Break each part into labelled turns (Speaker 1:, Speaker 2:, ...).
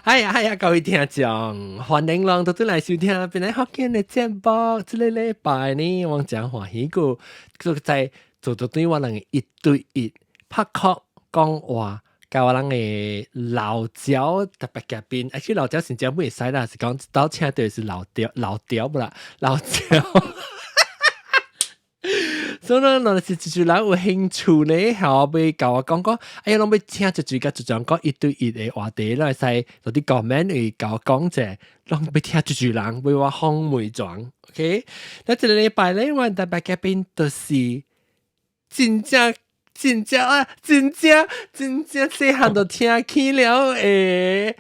Speaker 1: 係啊係啊，各位聽眾，歡迎攏倒轉來收聽邊個福建的節目。這個禮拜呢，我真歡喜閣閣再做到對我人一對一拍殼講話，佮我人的老鳥特別嘉賓，而且老鳥真正袂使啦，是講到請到是老鳥老鳥無啦，老鳥。所以呢，若是一組人有興趣呢，後尾共我講講，哎呀，攏欲聽一組佮組長講一對一的話題，攏會使落佇 comment 位共我講者，攏欲聽一組人為我訪問狀，OK？那這個禮拜咧，阮特別嘉賓就是真正真正啊，真正真正細漢就聽起了的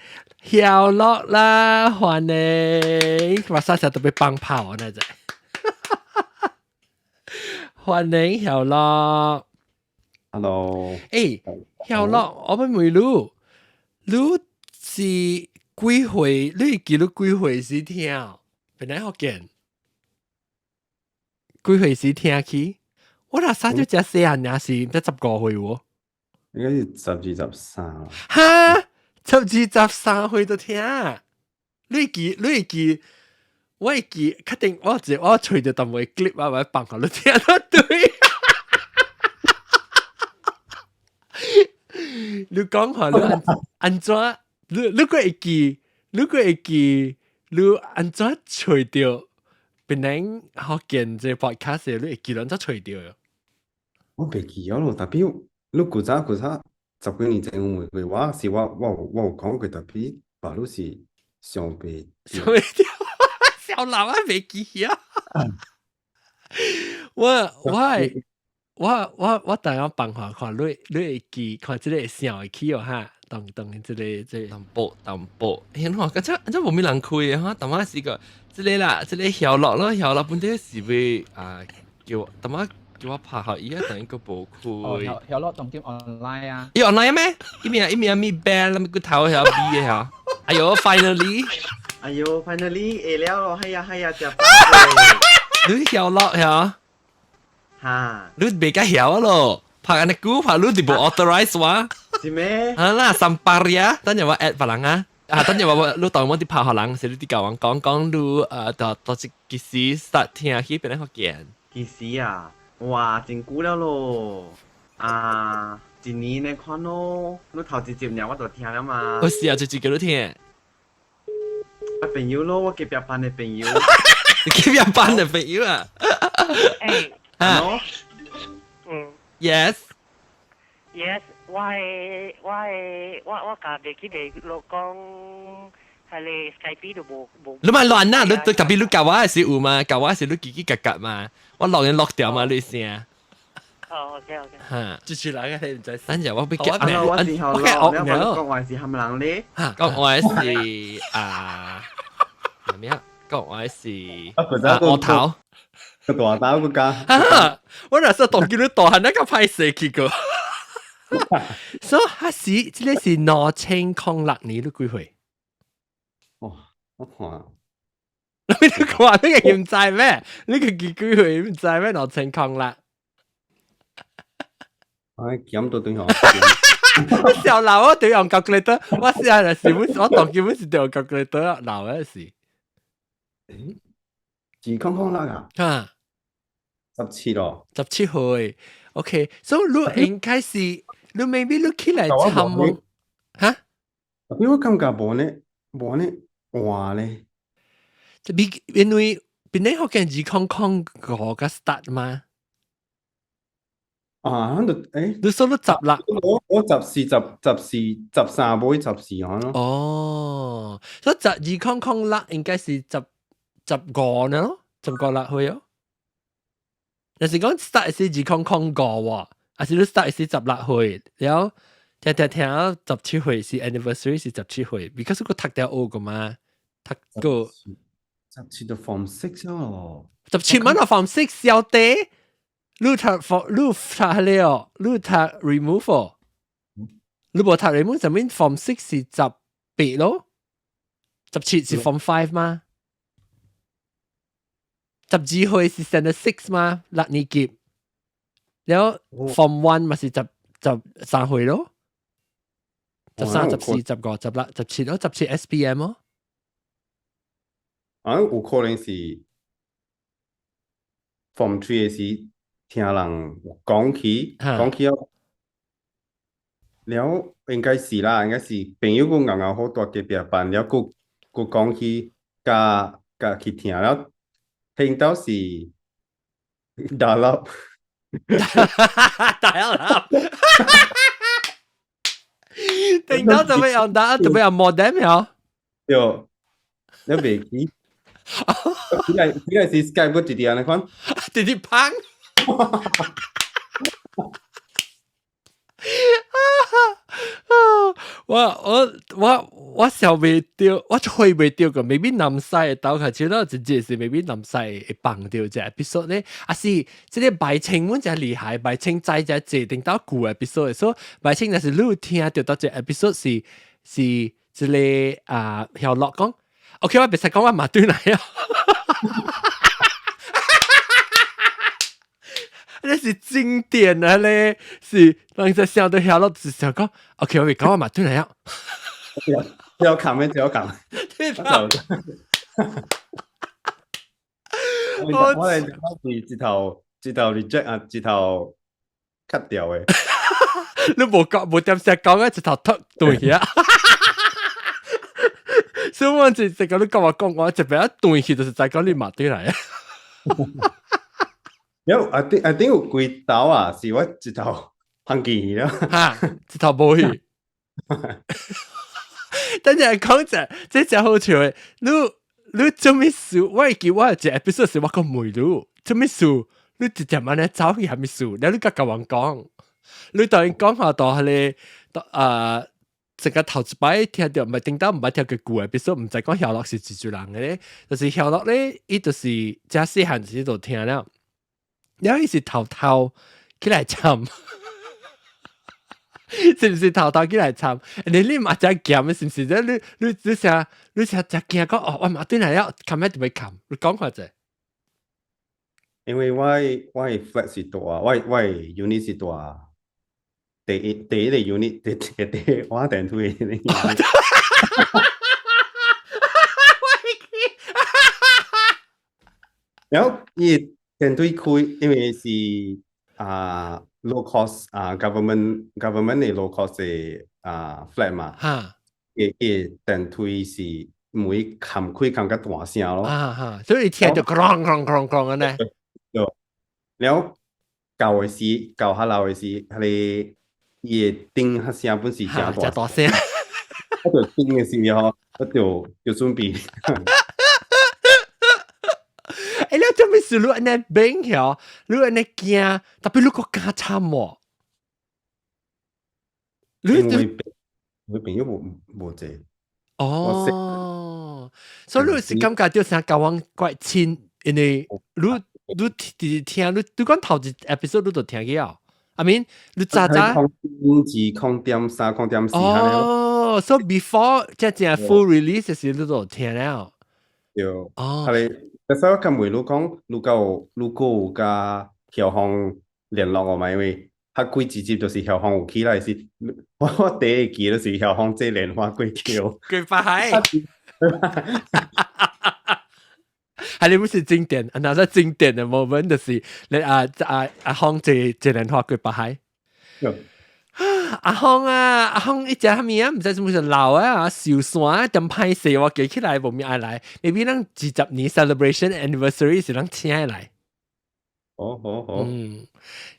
Speaker 1: 曉樂啦，歡迎，我啥時都欲放炮那隻。歡迎曉樂。
Speaker 2: Hello。
Speaker 1: 欸，曉樂，我欲問你，你是幾歲？你會記你幾歲時聽？本來福建幾歲時聽起？我若啥就遮細漢，也是才15歲喎。
Speaker 2: 應該是12、13。
Speaker 1: 哈，12、13歲就聽？你會記？你會記？我會記，確定我一我揣著淡薄 clip 啊，我放予你聽都對。你講下你按怎？你閣會記？你閣會記？你按怎揣著？檳榔福建這 podcast 你會記按怎揣著？
Speaker 2: 我袂記了咯，tapi 你古早古早十幾年前有問過我，是我有講過，tapi 別你是想袂
Speaker 1: 想袂著。小老啊，袂記啊！我我我我等下放看看，你會記看這個會想會起哦哈？當當這個這個
Speaker 3: 淡薄淡薄，顯看，嗰隻這無咩人開的哈，淡仔是個這個啦，這個曉樂咯，曉樂本底是欲啊，叫淡仔叫我拍予伊啊，等於閣無開。
Speaker 4: 曉曉樂當今 online 啊？
Speaker 3: 伊 online 咩？伊名伊名咪 band，咪骨頭曉 B 的嚇。哎喲，finally！
Speaker 5: 哎喲，finally 會了咯，係啊係啊，食飽。
Speaker 3: 你曉樂嚇？
Speaker 5: 哈？
Speaker 3: 你袂較曉咯？拍按呢久拍你佇無 authorize 我。
Speaker 5: 是咩？
Speaker 3: 啊啦，三百呀！等陣我 add 別人啊。啊，等陣我你當我佇拍予人，是你佇共我講講你到到是幾時 start 聽彼邊福建？
Speaker 5: 幾時啊？哇，真久了咯！啊，一年的款咯，你頭一集爾我就聽了嘛。
Speaker 3: 我是啊，一集叫你聽。
Speaker 5: 我朋友咯，我隔壁班的朋友。
Speaker 3: 你隔壁班的朋友啊？
Speaker 6: 欸，
Speaker 3: 啊。
Speaker 6: 嗯。
Speaker 3: Yes。
Speaker 6: Yes，我的我的我我家袂記袂落講，彼个 Skype 都無無。
Speaker 3: 你咪亂啦！你特別你教我是有嘛？教我是你嘰嘰格格嘛？我錄音錄掉嘛？你聲。
Speaker 6: 哦，OK OK。
Speaker 3: 嚇！
Speaker 1: 就是人個你毋知。
Speaker 3: 等陣我欲
Speaker 5: 啊，我是曉樂，你講話是蝦米人咧？
Speaker 3: 講話是啊，咩啊？講話是啊，額頭。
Speaker 2: 個大刀個家。
Speaker 1: 我若說當見你大漢那個歹勢去過。所以彼時，這个是2006年，你幾歲？
Speaker 2: 哇！我看。
Speaker 1: 你看你個毋知咩？你個幾幾歲毋知咩？2006。
Speaker 2: 哎，減到對方。
Speaker 1: 小老我對用 calculator，我試下就是我當基本是對用 calculator 老的是。
Speaker 2: 欸？2006啊？
Speaker 1: 啊。
Speaker 2: 17咯。
Speaker 1: 17歲，OK，所以你應該是你 maybe 你起來參問，哈？
Speaker 2: 因為我感覺無呢，無呢換咧。
Speaker 1: 這比因為檳榔福建2005個 start 嘛。
Speaker 2: 啊，響度欸，
Speaker 1: 你說你16？
Speaker 2: 我14十十四13尾14可咯。
Speaker 1: 哦，所以十2006應該是15呢咯，15、6歲哦。若是講 start 是2005喎，還是你 start 是16歲，然後聽聽聽到十七歲是 anniversary 是十七歲，because 個讀掉學個嘛，讀過
Speaker 2: 17就 form six 咯。
Speaker 1: 17蚊啊 form six 小弟，你讀 form 你讀了，你讀 remove，你無讀 remove 就mean form six 是18咯，17是 form five 嗎？12歲是 standard six 嘛，六年級，然後 form one 嘛是13歲咯。13、14、15、16、十七咯，17 SPM 咯。
Speaker 2: 啊，有可能是 Form 3 的時聽人講起，講起了，了應該是啦，應該是朋友閣𠢕𠢕好蹛隔壁班，了閣閣講起，佮佮去聽了，聽到是 dial up，
Speaker 1: Dial up，聽到做咩用打？做咩用 modem 呀？
Speaker 2: 對，你袂記？起來起來是 Skype 閣直直按呢款，
Speaker 1: 直直砰！我想袂著，我揣袂著個，maybe 南西會鬥較少咯，真正是 maybe 南西會放著隻 episode 咧，啊是這个白清阮真厲害，白清知只坐頂到舊 episode，所以白清若是你有聽著到這 episode 是是這个啊曉樂講，OK 我袂使講我嘛對來啊。那是經典啊咧，是人在想到曉樂就想講，OK 我袂講我嘛對來啊。
Speaker 2: 要砍咩？要砍。我我係是直頭直頭 reject 啊，直頭 cut 掉的。
Speaker 1: 你無講無點聲講啊，直頭脫斷去啊！所以我就就講你講我講我這邊一斷去，就是在講你嘛對來啊。
Speaker 2: 有 I think 有幾刀啊，是我直頭放棄了。
Speaker 1: 哈，直頭無去。等陣講者，這真好笑的。你你做咩事？我會記我有一個 episode 是我講問你做咩事？你直接按呢走去啥物事？了你佮共阮講，你當然講下到彼个啊，這個頭一擺聽著，毋係頂到毋捌聽過舊 episode，毋知講曉樂是一組人的咧，就是曉樂咧，伊就是遮細漢時就聽了，了伊是偷偷起來參。是毋是偷偷起來參？你你嘛真驚，是毋是？你你你成你成真驚講哦，我嘛對來了，冚一定會冚，你講下者。
Speaker 2: 因為我的 flat 是大，我的 unit 是大，第一個 unit 第第第我電梯的 unit。然後伊電梯開，因為是啊 low cost 啊 government 的 low cost 的啊 flat 嘛，伊伊電梯是門冚開冚較大聲咯。
Speaker 1: 啊哈，所以聽著哐哐哐哐按呢。
Speaker 2: 對，了後舊的時，舊較老的時，彼个伊的叮較聲本是誠
Speaker 1: 大聲。
Speaker 2: 我就叮的時候，我就就準備。
Speaker 1: 欸，你做咩事？你按呢變曉，你按呢驚，特別你閣敢參喎。
Speaker 2: 你因為我朋友無無濟。
Speaker 1: 哦，所以你是感覺著啥共阮怪親，因為你你直直聽，你你講頭一 episode 你就聽去啊？I mean，你早早。
Speaker 2: 02.3、0.4。
Speaker 1: 哦，so before 這正 full release 時，你就聽了。
Speaker 2: 對。哦。係你，但是我較問你講，如果如果有佮校方聯絡我嘛？因為較幾直接就是校方有起來是，我我第一記就是校方這連話過橋。
Speaker 1: 過八海。係你不是經典，那是經典的 moment 就是你啊啊阿康這這連話過八海。阿康啊，阿康一隻啥物啊？毋知是毋是老啊，受山點歹勢我記起來無物愛來，maybe 咱20年 celebration anniversary 是咱請來。
Speaker 2: 好好好。
Speaker 1: 嗯，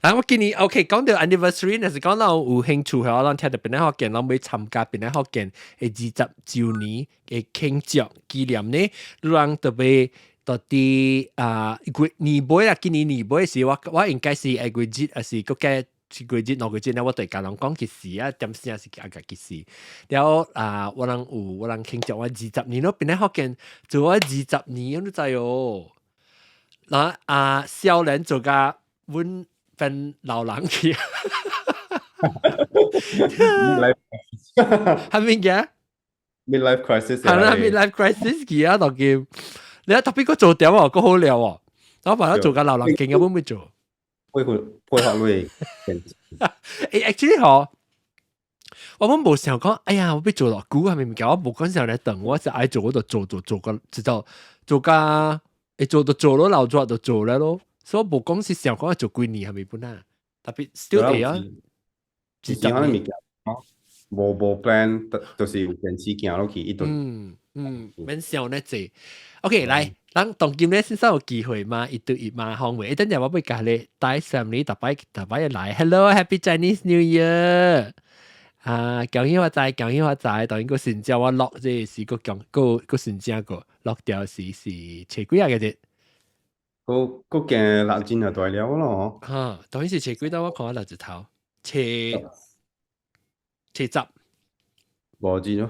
Speaker 1: 啊，我今年 OK 講到 anniversary，若是講到有興趣嘅，我咱聽著邊個福建，咱欲參加邊個福建的20週年的慶祝紀念呢，咱特別到佇啊月年尾啦，今年年尾時我我應該是下月日，還是閣加一個月2個月呢？我對共人講幾時啊？點聲是啊個幾時？了後啊，我人有我人慶祝我二十年咯，邊個福建做我二十年，你知哦？嗱啊，少年做甲阮變老人去，係咪嘅
Speaker 2: ？Midlife crisis
Speaker 1: 係啦，midlife crisis 去啊，當今你特別個做點哦，閣好料哦，我把它做甲老人勁，我會做。
Speaker 2: 配合配合你。
Speaker 1: 欸，actually 嗬，我們無想講，哎呀，我欲做偌久啊，物件，我無講想來等，我是愛做我就做做做個，直到做甲會做就做咯，留做就做了咯。所以我無講是想講做幾年係咪本啊？特別 still 會啊，
Speaker 2: 是可能物件，無 plan，就是有堅持行落去，伊就
Speaker 1: 嗯嗯，免想咧濟。OK，來，咱當今咧先生有機會嘛？一對一嘛，方位。等陣我欲共你帶上你逐擺逐擺來。Hello，Happy Chinese New Year！啊，恭喜發財，恭喜發財！當然個新正我錄這是個強個個新正個錄掉是初幾啊個日？
Speaker 2: 個個驚六日就大了咯。
Speaker 1: 哈，當然是初幾到我看我六日頭，初初十。
Speaker 2: 5日咯，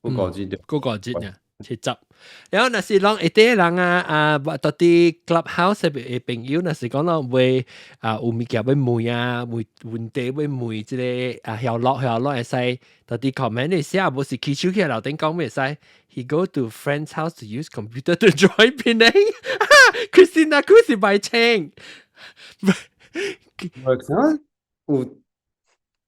Speaker 2: 個五日對。
Speaker 1: 個五日呢？初十。然後若是攏一啲人啊啊，到佇 Clubhouse 的朋友，若是講攏會啊有物件欲問啊，問問題欲問這個啊，曉樂曉樂會使到佇 comment 裡寫，無是起手起來樓頂講會使。He go to friend's house to use computer to join Penang. Christina 佢是白青。
Speaker 2: 我想有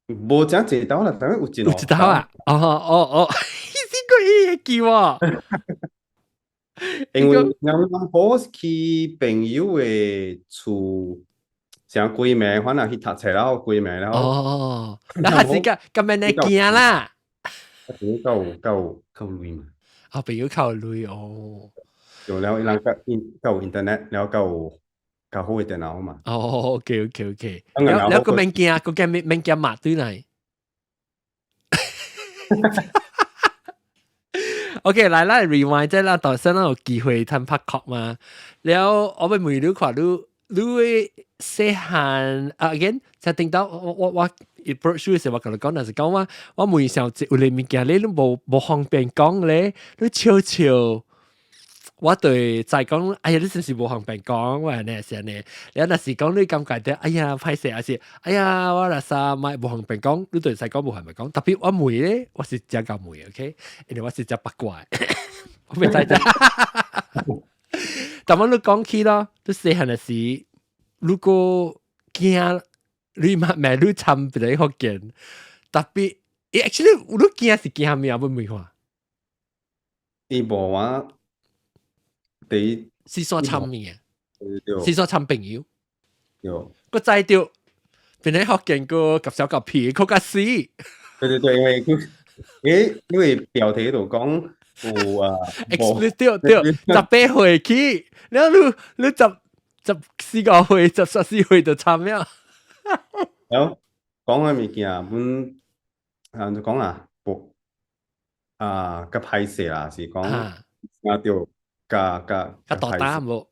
Speaker 2: 無誠濟道啦，但係有一
Speaker 1: 有一道啊！哦哦哦，伊是個伊會記喎。
Speaker 2: 因為人好去朋友的厝，像規暝，反正去讀冊了，規暝了。
Speaker 1: 哦，那還是個咁樣來行啦。
Speaker 2: 夠夠夠鐳嘛？
Speaker 1: 啊，朋友較有鐳哦。
Speaker 2: 有了，伊人較較有 internet，了較有較好的電腦嘛。
Speaker 1: 哦，OK。了了個免驚，個驚免免驚嘛對來。OK，來來 rewind 這啦，到時咱有機會談拍確嘛。了，我欲問你看你，你的細漢啊，again，才聽到我我我 approach 你時，我共你講，若是講我我問上有個物件，你攏無無方便講咧，你笑笑。我對在講，哎呀，你真是無方便講，我按呢是按呢。你若是講你感覺著，哎呀，歹勢，還是哎呀，我若啥莫無方便講，你對使講無方便講。特別我問咧，我是真𠢕問，OK，因為我是真八卦，我袂知。但我你講起咯，你細漢的時，如果驚你嘛罵你參別個福建，特別，actually 你驚是驚咩啊？欲問看。
Speaker 2: 伊無我。第一
Speaker 1: 是煞參物啊，是煞參朋友。
Speaker 2: 對。
Speaker 1: 個知著，變喺福建個夾小夾皮，較較死。
Speaker 2: 對對對，因為佢，因為標題度講有啊，
Speaker 1: 對對，18歲起，然後你你14個歲、14歲就參了。
Speaker 2: 然後講嘅物件，阮啊就講啊，無啊，較歹勢啦，是講啊對。加加
Speaker 1: 較大膽無？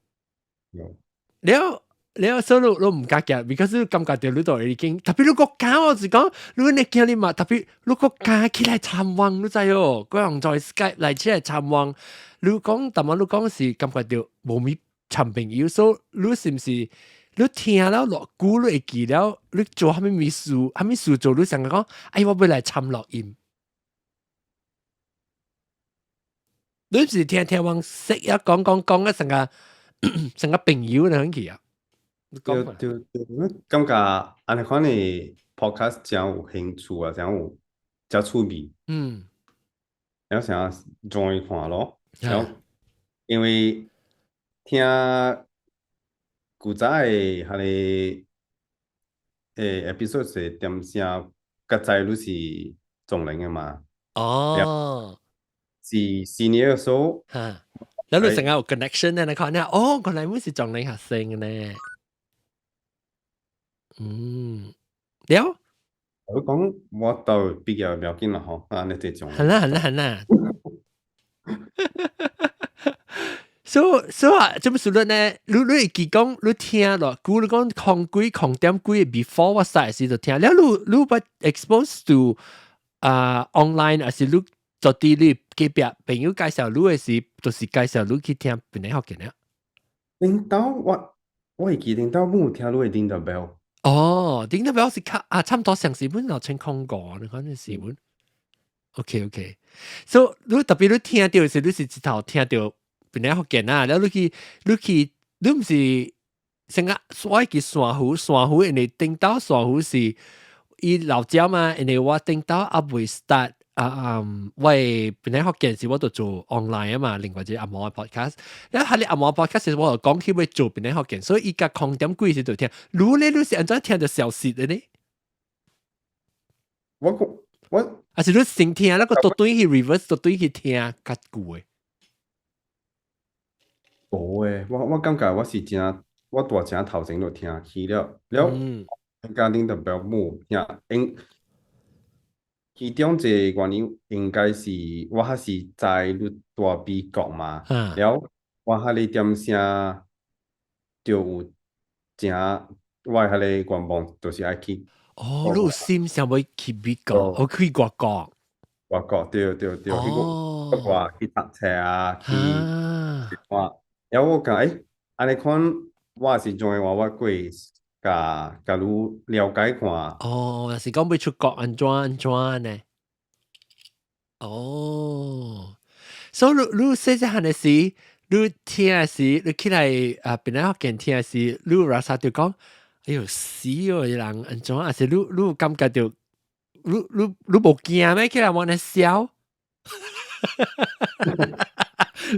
Speaker 1: 了了，所以你你毋敢行，because 你感覺著你都已經，特別你閣敢，我是講，你你驚你嘛，特別你閣敢起來參訪，你知哦？嗰樣在 Skype 來起來參訪，你講，但係你講是感覺著無物參朋友，所以你是毋是？你聽了偌久，你會記了，你做啥物物事，啥物事做，你想講，哎，我欲來參錄音。你是聽聽人識啊，講講講啊，成個成個朋友那樣去啊。
Speaker 2: 對對對，感覺按呢款的 podcast 誠有興趣啊，誠有誠趣味。然後想 join 看咯，然後因為聽古早的彼個episode 是點聲，較知你是撞人的嘛。
Speaker 1: 哦。
Speaker 2: 是 senior 所，
Speaker 1: 嚇，然後你成日有 connection 咧，你看咧，哦，原來阮是撞人學生嘅呢。嗯，了。
Speaker 2: 我講我到畢業不要緊啦吼，啊，你這種。
Speaker 1: 係啦係啦係啦。所以啊，這麼說呢，你你會記講，你聽咯，久你講空幾空點幾 before 我細時就聽，了你你捌 expose to 啊 online，還是你做啲你隔壁朋友介紹你的時，就是介紹你去聽邊個福建了？
Speaker 2: 頂到我我會記頂到我有聽你的 Ding the Bell。
Speaker 1: 哦，Ding the Bell 是較啊，差唔多上時本2005，你看那時本。OK，所以你特別你聽著時，你是一頭聽著邊個福建啊，了你去你去，你毋是成個我會記珊瑚，珊瑚因為頂到珊瑚是，伊老鳥嘛，因為我頂到猶未 start 啊，我本來福建時我就做 online 啊嘛，另外一個紅毛 podcast，然後喺你紅毛 podcast 時我就講起欲做本來福建，所以伊甲空點幾時就聽，你咧你是按怎聽著消息的呢？
Speaker 2: 我
Speaker 1: 還是你先聽，那個倒轉去 reverse 倒轉去聽較久的？
Speaker 2: 無誒，我感覺我是真，我大聲頭前就聽去了，了家庭就表母聽，因其中一個原因應該是我還是知你蹛美國嘛，了我彼个點聲就有誠我的彼个願望就是愛去。
Speaker 1: 哦，你有心想欲去美國，我去外國。
Speaker 2: 外國對對對，去國去讀冊啊，去看。了我講按呢款我是怎的話，我過共共你了解看。
Speaker 1: 哦，若是講欲出國按怎按怎呢？哦，所以你細細漢的時，你聽的時，你起來啊，本來福建聽的時，你有啥就講，哎喲死哦！這人按怎？還是你有感覺著，你無驚咩？起來往咧笑，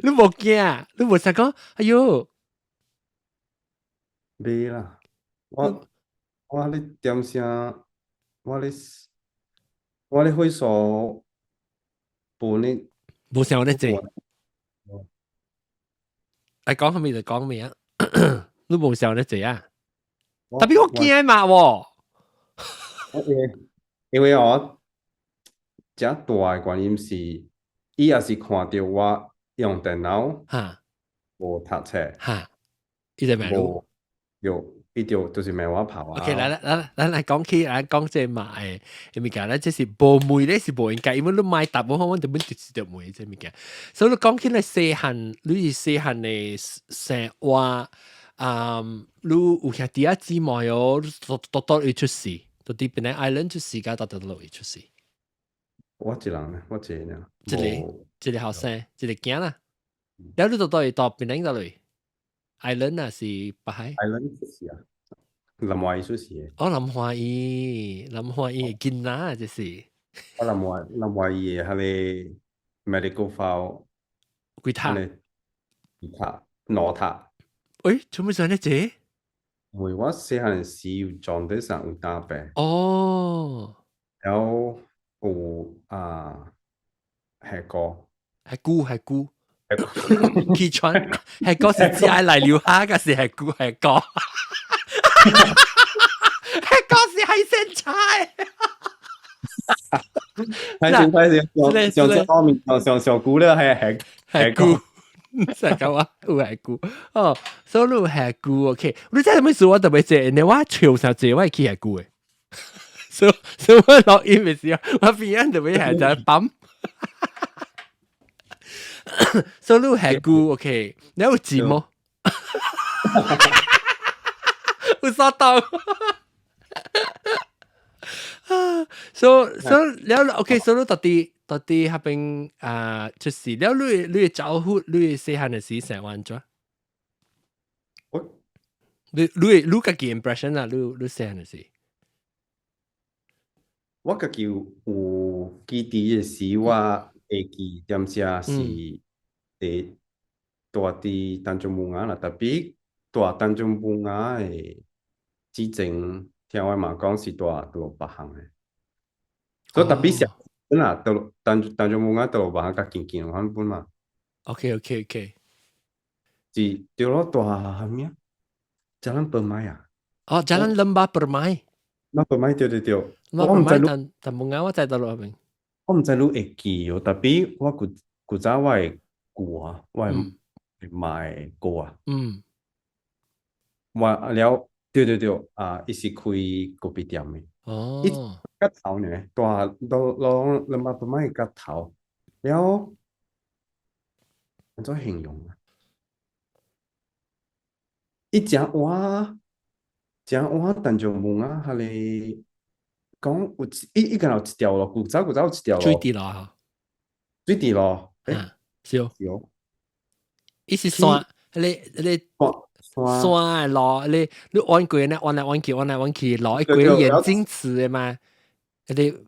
Speaker 1: 你無驚，你無想講，哎喲，
Speaker 2: 袂啦，我咧點聲，我咧會所無呢，
Speaker 1: 無想咧濟，愛講啥物就講咩啊？你無想咧濟啊？特別我驚嘛喎。
Speaker 2: 因為我遮大的原因是，伊也是看著我用電腦，無讀冊，
Speaker 1: 哈，伊就罵你。
Speaker 2: 有，伊就是罵我跑啊。
Speaker 1: OK，來來來，咱來講起來講這罵的物件，咱這是無問咧，是無應該，因為你莫答無好，阮就本直接問這物件。所以你講起來細漢，你是細漢的生活，你有兄弟仔姊妹哦，佗佗位出世，佗佇檳城 Island 出世，佮佗佗位出世。
Speaker 2: 我一人咧，我一個爾。
Speaker 1: 一個一個後生，一個囝啦。了你佗佗會到檳城佗落？Island 啊是北海
Speaker 2: ？Island 出世啊，林華義出世的。
Speaker 1: 哦，林華義，林華義囡仔這是。
Speaker 2: 我林華義的彼個 medical file
Speaker 1: 幾塔？
Speaker 2: 幾塔？兩塔。
Speaker 1: 喂，做咩上呢這？
Speaker 2: 因為我細漢時有撞到上有膽病。然後有啊，血膏。
Speaker 1: 血菇血菇。氣喘，血膏是只愛來留下，還是血菇血膏？血膏是海鮮菜。
Speaker 2: 歹勢歹勢，上上上面上上上久了係血
Speaker 1: 血菇。成講話有血菇哦，所以你有血菇 OK。你知啥物事我特別濟，因為我笑啥濟，我會起血菇的。所以我錄音的時候，我邊仔特別係在泵。所以你有血菇 OK，你有錢麼？有沙當。所以了 OK，所以你佗佇彼邊啊，就是了你的招呼，你細漢的時生活按怎？
Speaker 2: 我
Speaker 1: 你家己 impression 啊，你細漢的時。
Speaker 2: 我家己有記得的時，我會記點正是佇蹛佇 Tanjung Bungah 啦，特別蹛 Tanjung Bungah 的之前，聽我媽講是蹛佗別項的，所以特別是啦，佗 Tanjung Bungah 佗別項較近近款本嘛。 是對咯，蹛啥物啊？Jalan Permai 啊？
Speaker 1: 哦，Jalan Lembah Permai。
Speaker 2: Lembah Permai 對對對。
Speaker 1: Lembah Permai Tanjung Bungah 我知佗落邊。
Speaker 2: 我毋知你會記哦，特別我古早我的舅啊，我的媽的姑啊。我了，對對對，啊，伊是開咖啡店的。伊角頭呢，蹛攏攏 Lembah Permai 角頭，了按怎形容啊？伊誠倚誠倚 Tanjung Bungah，彼個講有伊敢若有一條路，古早古早有一條路。
Speaker 1: 水池路啊？
Speaker 2: 水池路，欸，
Speaker 1: 是哦。
Speaker 2: 是哦。
Speaker 1: 伊是山，彼個山的路，你彎過呢，彎來彎去，彎來彎去，路一過眼鏡池的嘛。彼个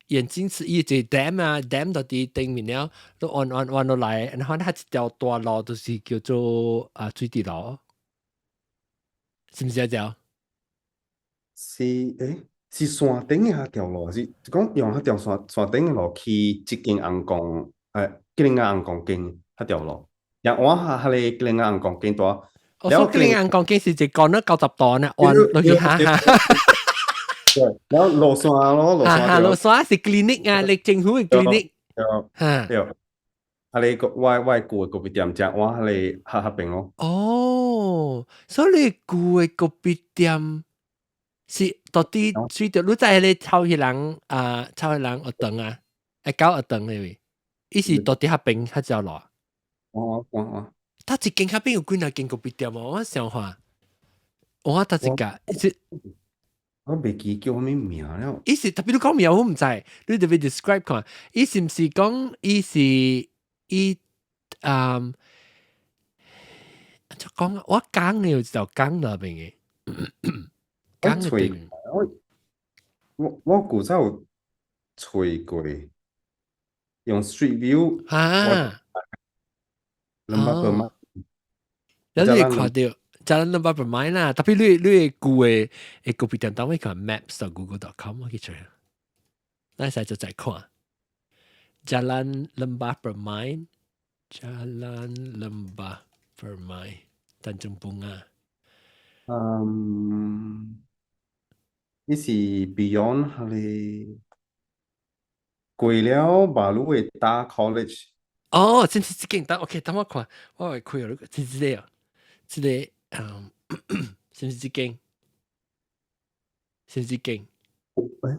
Speaker 1: 眼鏡池伊一個 dam 啊，dam 到佇頂面了，都彎彎彎落來，然後它一條大路就是叫做啊水池路，是毋是這條？
Speaker 2: 是，是山頂的彼條路，是講用彼條山頂的路去一間紅光，吉林仔紅光間彼條路，然後我下彼个吉林仔紅光間大。
Speaker 1: 我說吉林紅光間是一個那90度呢，彎落去哈哈。
Speaker 2: 對，然後落山咯，落山。
Speaker 1: 落山是 clinic 啊，你政府的 clinic。
Speaker 2: 對，對。啊，你個我舊的咖啡店，食我彼个較邊咯。
Speaker 1: 哦，所以你舊的咖啡店是到底水著，你知彼个臭彼人啊，臭彼人學堂啊，會搞學堂的位，伊是到底較邊較條路。
Speaker 2: 哦哦哦。
Speaker 1: 他一間較邊有幾若間咖啡店哦，我想看，我頭一個，是。
Speaker 2: 我袂記叫啥物名了。
Speaker 1: 伊是特別你講名我毋知，你特別 describe 看，伊是毋是講伊是伊嗯，就講我講嘅有一條講那邊嘅，講嘅對面。
Speaker 2: 我古早有揣過，用 Street View。
Speaker 1: 啊。
Speaker 2: 200嘛。
Speaker 1: 你會看到。Jalan Lembah Permai 啦，特別你舊的的咖啡店，當我看 maps.google.com 我去揣，咱使就再看。Jalan Lembah Permai，Jalan Lembah Permai，Tanjung Bungah。
Speaker 2: 嗯，伊是 Beyond 彼个過了馬路的大 college。
Speaker 1: 哦，真是這間，等 OK，等我看，我會開了，這這個，這個。嗯，是毋是這間？是毋是這間？
Speaker 2: 欸，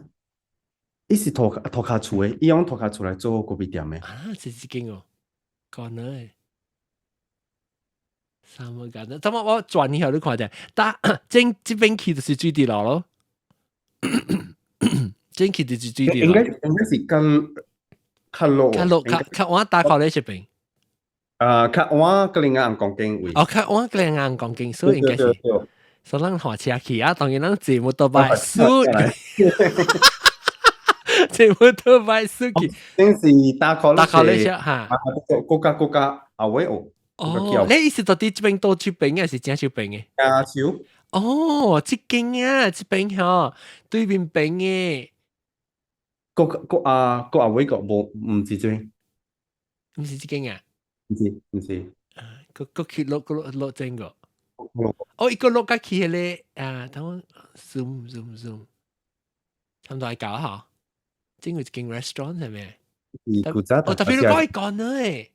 Speaker 2: 伊是塗跤厝的，伊用塗跤厝來做咖啡店的。
Speaker 1: 啊，是這間哦，可能的。三個間，等我轉以後你看者，但正這邊去就是水池路咯，正去就是水池路。
Speaker 2: 應該是較較落，
Speaker 1: 較落較較往大口咧這邊。
Speaker 2: 啊，較往吉林紅光景位。
Speaker 1: 哦，較往吉林紅光景，所以應該是。所以咱駛車去啊，當然咱坐摩托車，輸，坐摩托車輸去。
Speaker 2: 真是大考
Speaker 1: 大考咧哈。
Speaker 2: 國家後尾哦。
Speaker 1: 哦，你意思到底這邊倒手邊還是正手邊的？
Speaker 2: 正手。
Speaker 1: 哦，這間啊，這邊吼，對面邊的。
Speaker 2: 國國啊，國後尾個無，毋是這邊。
Speaker 1: 毋是這間啊？
Speaker 2: 毋是，毋是。
Speaker 1: 啊，閣閣去落閣落落正個。哦，伊閣落較去彼个啊，等我 zoom zoom zoom，差毋多愛搞吼。這有一間 restaurant 係咪？
Speaker 2: 是古早。
Speaker 1: 哦，特別你講伊講呢誒。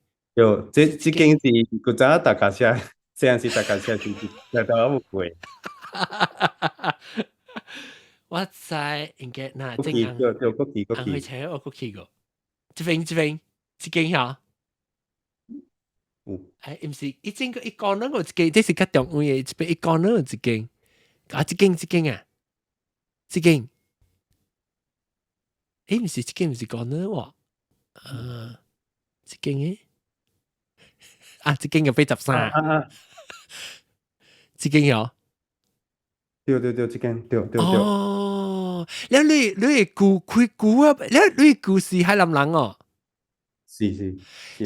Speaker 2: 對，這間是古早大家車，這樣是大家車是是，大家有過。
Speaker 1: 我知應該那正紅。
Speaker 2: 對對，閣去閣去。
Speaker 1: 紅車我閣去過。這邊這邊這間吼。
Speaker 2: 有。
Speaker 1: 哎，毋是，伊整個一講那個一間，這是較中位的，這邊一講那個一間，啊，這間這間啊，這間，欸，毋是這間，毋是講那喎，啊，這間誒，啊，這間有83，這間有，
Speaker 2: 對對對，這間對對對。
Speaker 1: 哦，了你你舊開舊啊，了你舊是海南人哦，
Speaker 2: 是是。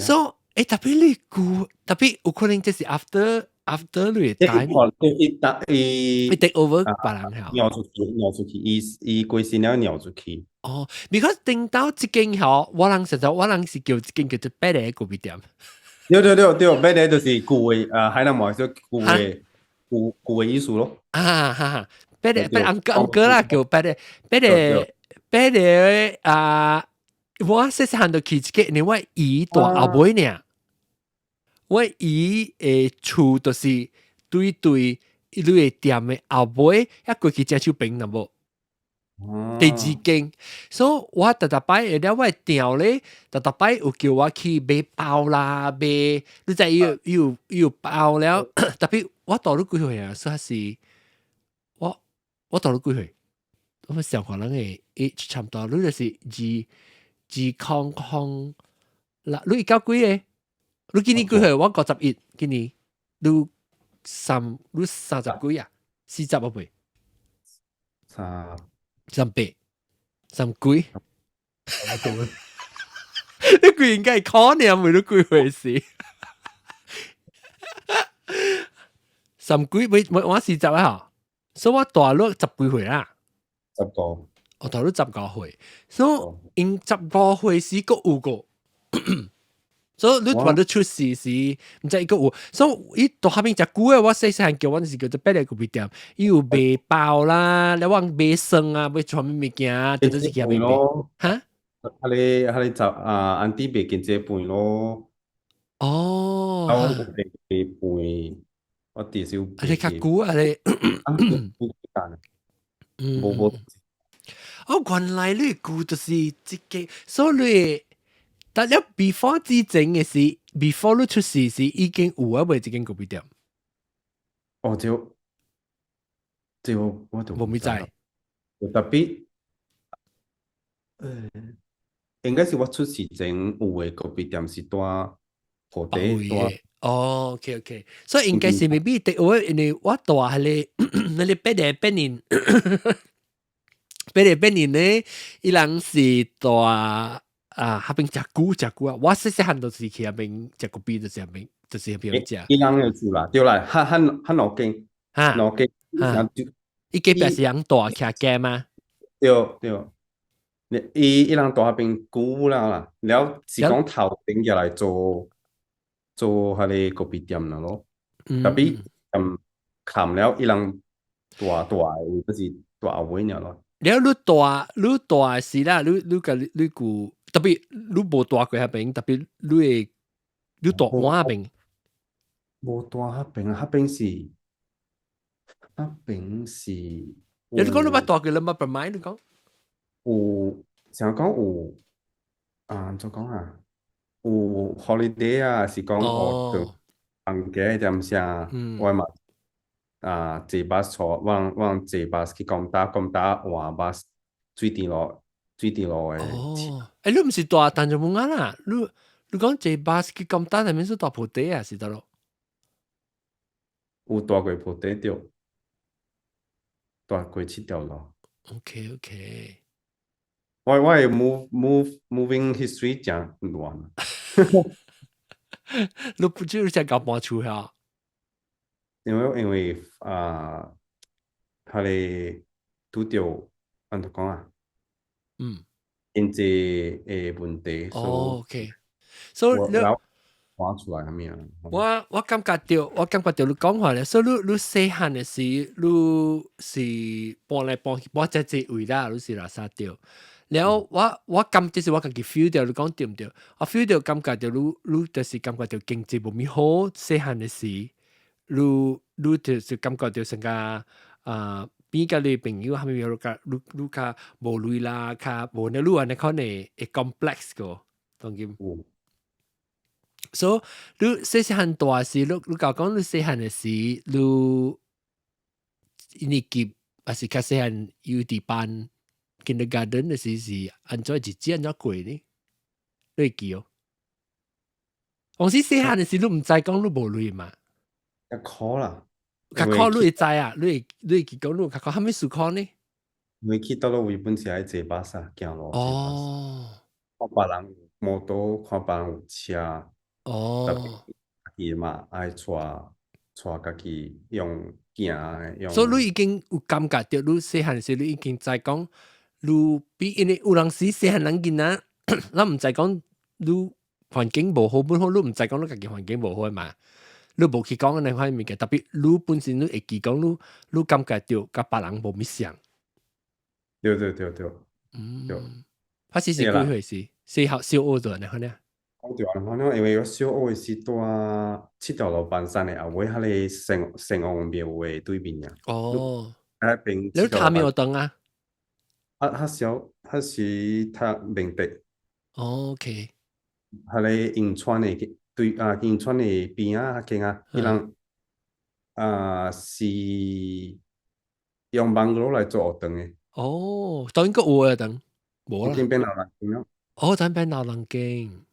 Speaker 1: 所以，欸，特別你舊，特別有可能這是 after 你的 time，
Speaker 2: 伊搭伊
Speaker 1: 伊 take over 別人
Speaker 2: 鳥出去，鳥出去，伊伊過身了鳥出去。
Speaker 1: 哦，because 頂到這間吼，我人實在我人是叫這間叫做八个咖啡店。
Speaker 2: 對對對對，八个就是舊的啊，海南話說舊的舊舊的意思咯。
Speaker 1: 啊哈哈，八个八 uncle uncle 啦，叫八个八个八个啊！我細細漢就去這個，因為我姨大後尾呢，我姨的厝就是對對你的店的後尾，一過去正手邊啦無。第二間，所以我逐逐擺會了我的店咧，逐逐擺有叫我去買包啦，買你知伊有伊有伊有包了，特別我大你幾歲啊？說是我大你幾歲？我想看人的 age 差毋多，你就是二二空空啦，你一九幾個？你今年幾歲？我51，今年你三你三十幾啊？40啊未？
Speaker 2: 三
Speaker 1: 38，十幾？你規應該係可能未都幾回事？十幾未我四十啊，所以我大咗十幾歲啦。
Speaker 2: 10個。
Speaker 1: 我大咗15歲，所以因15歲時閣有個。所以你話你出事時，毋知伊閣有，所以伊到下邊食久的，我細細漢叫阮是叫做伯利咖啡店，伊有賣包啦，了我買蒜啊，買啥物物件，就是去遐邊賣。哈？
Speaker 2: 彼個就啊，auntie 賣經濟飯咯。
Speaker 1: 哦。
Speaker 2: 我賣賣飯，我至少。
Speaker 1: 啊，你較久啊，你。
Speaker 2: 嗯。無無。
Speaker 1: 哦，原來你舊就是這個，所以你。但了 before 之前嘅事，before 你出事時已經有啊，未這間咖啡店。
Speaker 2: 哦，就我就
Speaker 1: 無咪知。
Speaker 2: 特別，應該是我出事前有的咖啡店是蹛鋪底蹛。
Speaker 1: 哦，OK OK，所以應該是 maybe 第我因為我蹛彼個八年八年八年八年咧，伊人是蹛。啊，彼邊食久食久啊！我細細漢就是去彼邊食咖啡，就是彼邊，就是彼邊食。
Speaker 2: 伊人有住啦，對啦，較較較兩間，兩間。
Speaker 1: 伊隔壁是人蹛徛街嗎？
Speaker 2: 對對，伊人蹛彼邊久了啦，了是講頭頂入來做做彼個咖啡店啦咯。特別冚了伊人蹛蹛的位，不是蹛後尾爾咯。
Speaker 1: 了你蹛是啦，你佮你舊。特別你無蹛過彼邊，特別你會你蹛我彼邊，
Speaker 2: 無蹛彼邊啊，彼邊是。
Speaker 1: 你講你捌蹛過，你捌不買你講？
Speaker 2: 有，想講有啊，怎講啊？有 holiday 啊，是講哦，放假點啥？我嘛啊，坐巴士坐，我坐巴士去江打，江打換巴士水池路。水池路的。
Speaker 1: 哦，欸，你毋是蹛淡江文啊啦？你講坐巴士去江打，係咪是蹛菩提啊？是得咯？
Speaker 2: 有蹛過菩提對，蹛過七條路。
Speaker 1: OK。
Speaker 2: 我的 moving history 誠亂。
Speaker 1: 你不就是想搞搬厝哈？
Speaker 2: 因為啊，彼个拄著按怎講啊？經濟的問題。
Speaker 1: 哦，OK。所以你
Speaker 2: 搬出來啥物啊？
Speaker 1: 我感覺到你講話咧，所以你細漢的時，你是搬來搬去，搬這這位啦，你是垃圾掉。然後我感這是我家己 feel 到，你講對毋對？我 feel 到感覺到你就是感覺到經濟無咪好，細漢的時，你就是感覺到成個啊，邊甲你朋友啥物物較你較無鐳啦，較無呢，你按呢可能會 complex 個，當今。所以你細細漢大時，你甲我講你細漢的時，你一年級還是較細漢幼稚班 kindergarten 的時是按怎日子按怎過呢？你會記哦？往時細漢的時，你毋知講你無鐳嘛？
Speaker 2: 較苦啦。
Speaker 1: 較苦你會知啊？你會記講你較苦，啥物事苦呢？
Speaker 2: 因為去到佗位本是愛坐巴士行路。
Speaker 1: 哦。
Speaker 2: 看別人摩托，看別人有車。
Speaker 1: 哦。
Speaker 2: 家己嘛愛帶帶家己用行用。
Speaker 1: 所以你已經有感覺到，你細漢時你已經知講，你比因為有陣時細漢人囡仔，咱毋知講你環境無好，本好你毋知講你家己環境無好嘛。你無去講按呢款物件，特別你本身你會記講你你感覺到佮別人無物相。
Speaker 2: 對對對對。對。
Speaker 1: 彼時是幾歲時？小學小學就按呢款呢？
Speaker 2: 對啊，反正因為我小學的時蹛七條路半山的後尾，彼個聖聖王廟的對面啊。
Speaker 1: 哦。
Speaker 2: 彼邊。
Speaker 1: 你讀啥物學堂啊？
Speaker 2: 啊，較小，彼時讀明德。
Speaker 1: 哦，OK。
Speaker 2: 彼個永川的對啊，永川的邊仔彼間啊，彼人啊是用網絡來做學堂的。
Speaker 1: 哦，當然閣有學堂，無啦。
Speaker 2: 已經變老人間了。
Speaker 1: 哦，咱變老人間。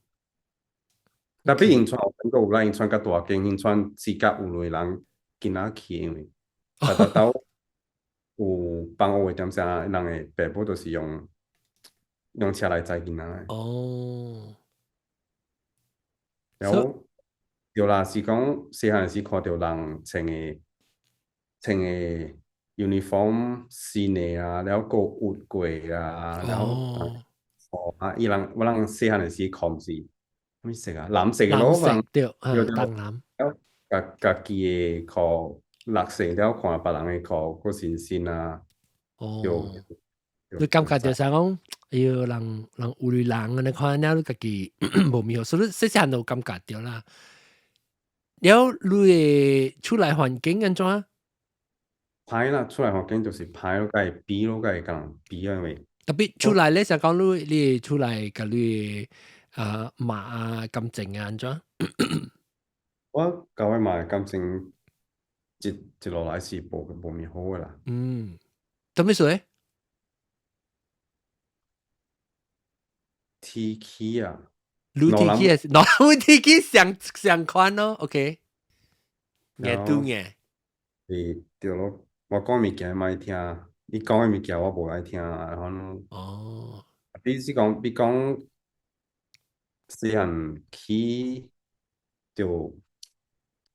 Speaker 2: 特別永川學堂閣有啦，永川較大間，永川是較有類人囡仔去，因為逐逐兜有放學的點啥，人的爸母都是用用車來載囡仔。
Speaker 1: 哦。
Speaker 2: 然後對啦，是講細漢時看著人穿个 uniform 新的啊，了閣轆過啊，了後啊，伊人我人細漢時看是啥物色啊？藍色的咯，
Speaker 1: 藍色對，啊，
Speaker 2: 對。
Speaker 1: 淡藍。
Speaker 2: 了家家己的褲綠色，了看別人的褲閣新新啊。
Speaker 1: 哦。
Speaker 2: 對。
Speaker 1: 你感覺就是講，哎喲，人人有類人按呢款，了你家己無物好，所以細細漢就有感覺著啦。了，你的厝內環境按怎？
Speaker 2: 歹啦，厝內環境就是歹咯，共伊比咯，共伊共人比啊，因為
Speaker 1: 特別厝內咧，就講你你的厝內共你的啊媽啊感情啊按怎？
Speaker 2: 我共我媽的感情一一路來是無無物好的啦。
Speaker 1: 嗯，啥物事咧？
Speaker 2: 天氣啊，
Speaker 1: 你天氣是，喏，天氣相相款咯，OK。硬拄硬。
Speaker 2: 是對咯，我講物件嘛愛聽，伊講的物件我無愛聽啊，反正。
Speaker 1: 哦。
Speaker 2: 比是講，比講細漢起就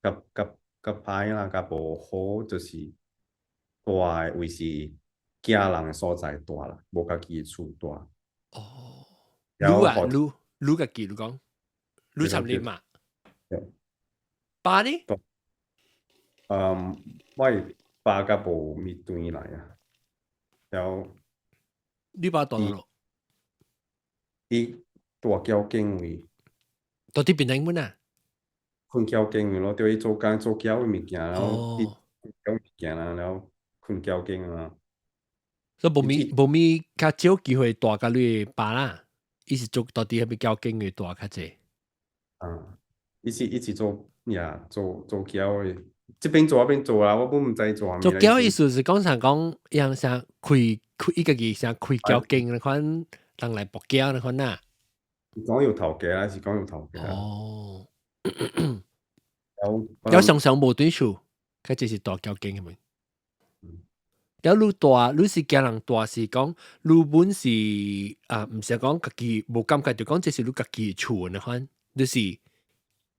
Speaker 2: 較較較歹啦，較無好，就是蹛的位是驚人的所在蹛啦，無家己的厝蹛。
Speaker 1: 哦。你啊，你你家己你講，你參你嘛？
Speaker 2: 對。
Speaker 1: 爸呢？
Speaker 2: 嗯，我的爸較無物轉來啊，了。
Speaker 1: 你爸蹛佗落？
Speaker 2: 伊蹛交警位。
Speaker 1: 蹛佇檳城本啊？
Speaker 2: 困交警位咯，對伊做工做繳的物件，然後伊繳物件啦，然後困交警啊。
Speaker 1: 所以無物無物較少機會蹛共你的爸啦，伊是做蹛佇彼邊交警的蹛較濟。
Speaker 2: 啊，伊是伊是做呀做做繳的，這邊做那邊做啦，我本毋知做啥物。
Speaker 1: 做繳意思是講啥講，樣啥開開伊家己啥開交警那款人來搏繳那款啊？
Speaker 2: 講有頭家還是講有頭家？
Speaker 1: 哦。
Speaker 2: 有
Speaker 1: 有常常無對厝，較濟是蹛交警係咪？了你蹛，你是驚人蹛是講，你本是啊，毋是講家己無感覺，就講這是你家己厝那款，你是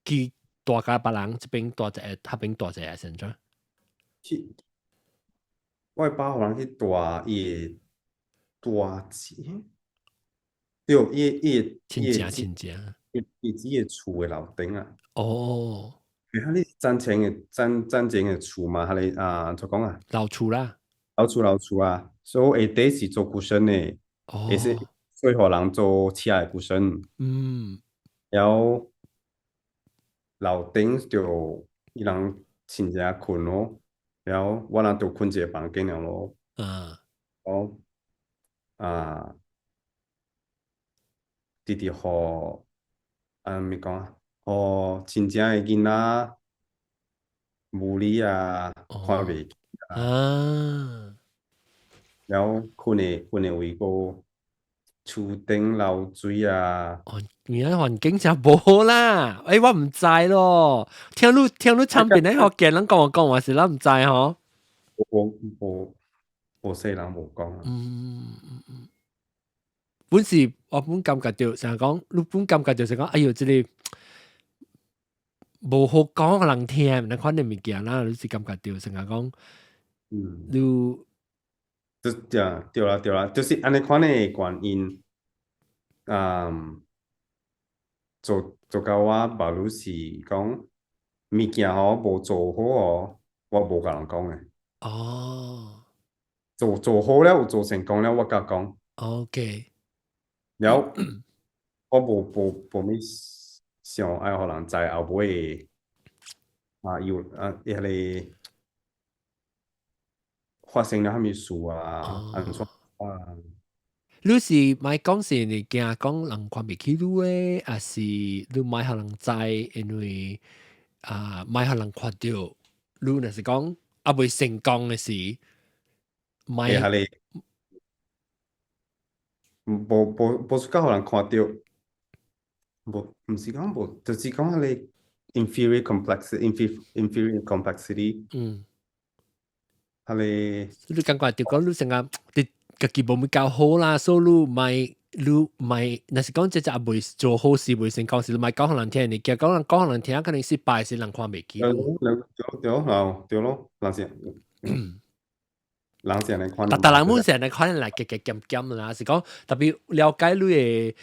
Speaker 1: 去蹛共別人這邊蹛一个，彼邊蹛一个，是按怎？
Speaker 2: 去，我的爸予人去蹛伊的大姊，對，伊伊的
Speaker 1: 親戚親戚，
Speaker 2: 伊伊姊的厝的樓頂啊。
Speaker 1: 哦。
Speaker 2: 彼個戰前的戰戰前的厝嘛，彼个啊，怎講啊？
Speaker 1: 老厝啦。
Speaker 2: 老厝老厝啊，所以下底是做 cushion 的，會使所以予人做車的 cushion。然後樓頂就伊人親戚睏咯，然後我人就睏一個房間了咯。哦，啊，直直予按怎講啊？予親戚的囡仔無理啊，看袂起
Speaker 1: 啊。
Speaker 2: 然後睏的睏的位閣厝頂漏水啊。
Speaker 1: 哦，原來環境真無好啦！欸，我毋知咯。聽你聽你參邊咧福建人講講話是咱毋知吼。
Speaker 2: 無無無細人無講啊。
Speaker 1: 嗯嗯嗯。本是我本感覺著，成日講，你本感覺就是講，哎喲，這个無好講予人聽，那款的物件啦，你是感覺著，成日講，你
Speaker 2: 就對對啦對啦，就是按呢款的原因，嗯，做做到我目女是講物件吼無做好哦，我無共人講的。
Speaker 1: 哦。
Speaker 2: 做做好了，有做成功了，我才講。
Speaker 1: OK。
Speaker 2: 了，我無無無物想愛予人知後尾啊有啊彼个發生了啥物事啊？按怎啊？
Speaker 1: 你是莫講是你驚講人看袂起你的，抑是你莫予人知，因為啊莫予人看著，你若是講猶未成功的時，莫
Speaker 2: 會彼个無無無需要予人看著，無毋是講無，就是講彼个 inferior complex，inferior complexity。彼个
Speaker 1: 你感覺就講你成個你家己無物較好啦，所以你莫你你咪，若是講這隻未做好事未成功事，你咪講予人聽，你驚講人講予人聽，可能失敗是人看袂起。
Speaker 2: 對對對，對咯，人是人是按呢看。
Speaker 1: 逐逐人本是按呢看來加加減減啦，是講特別了解你的，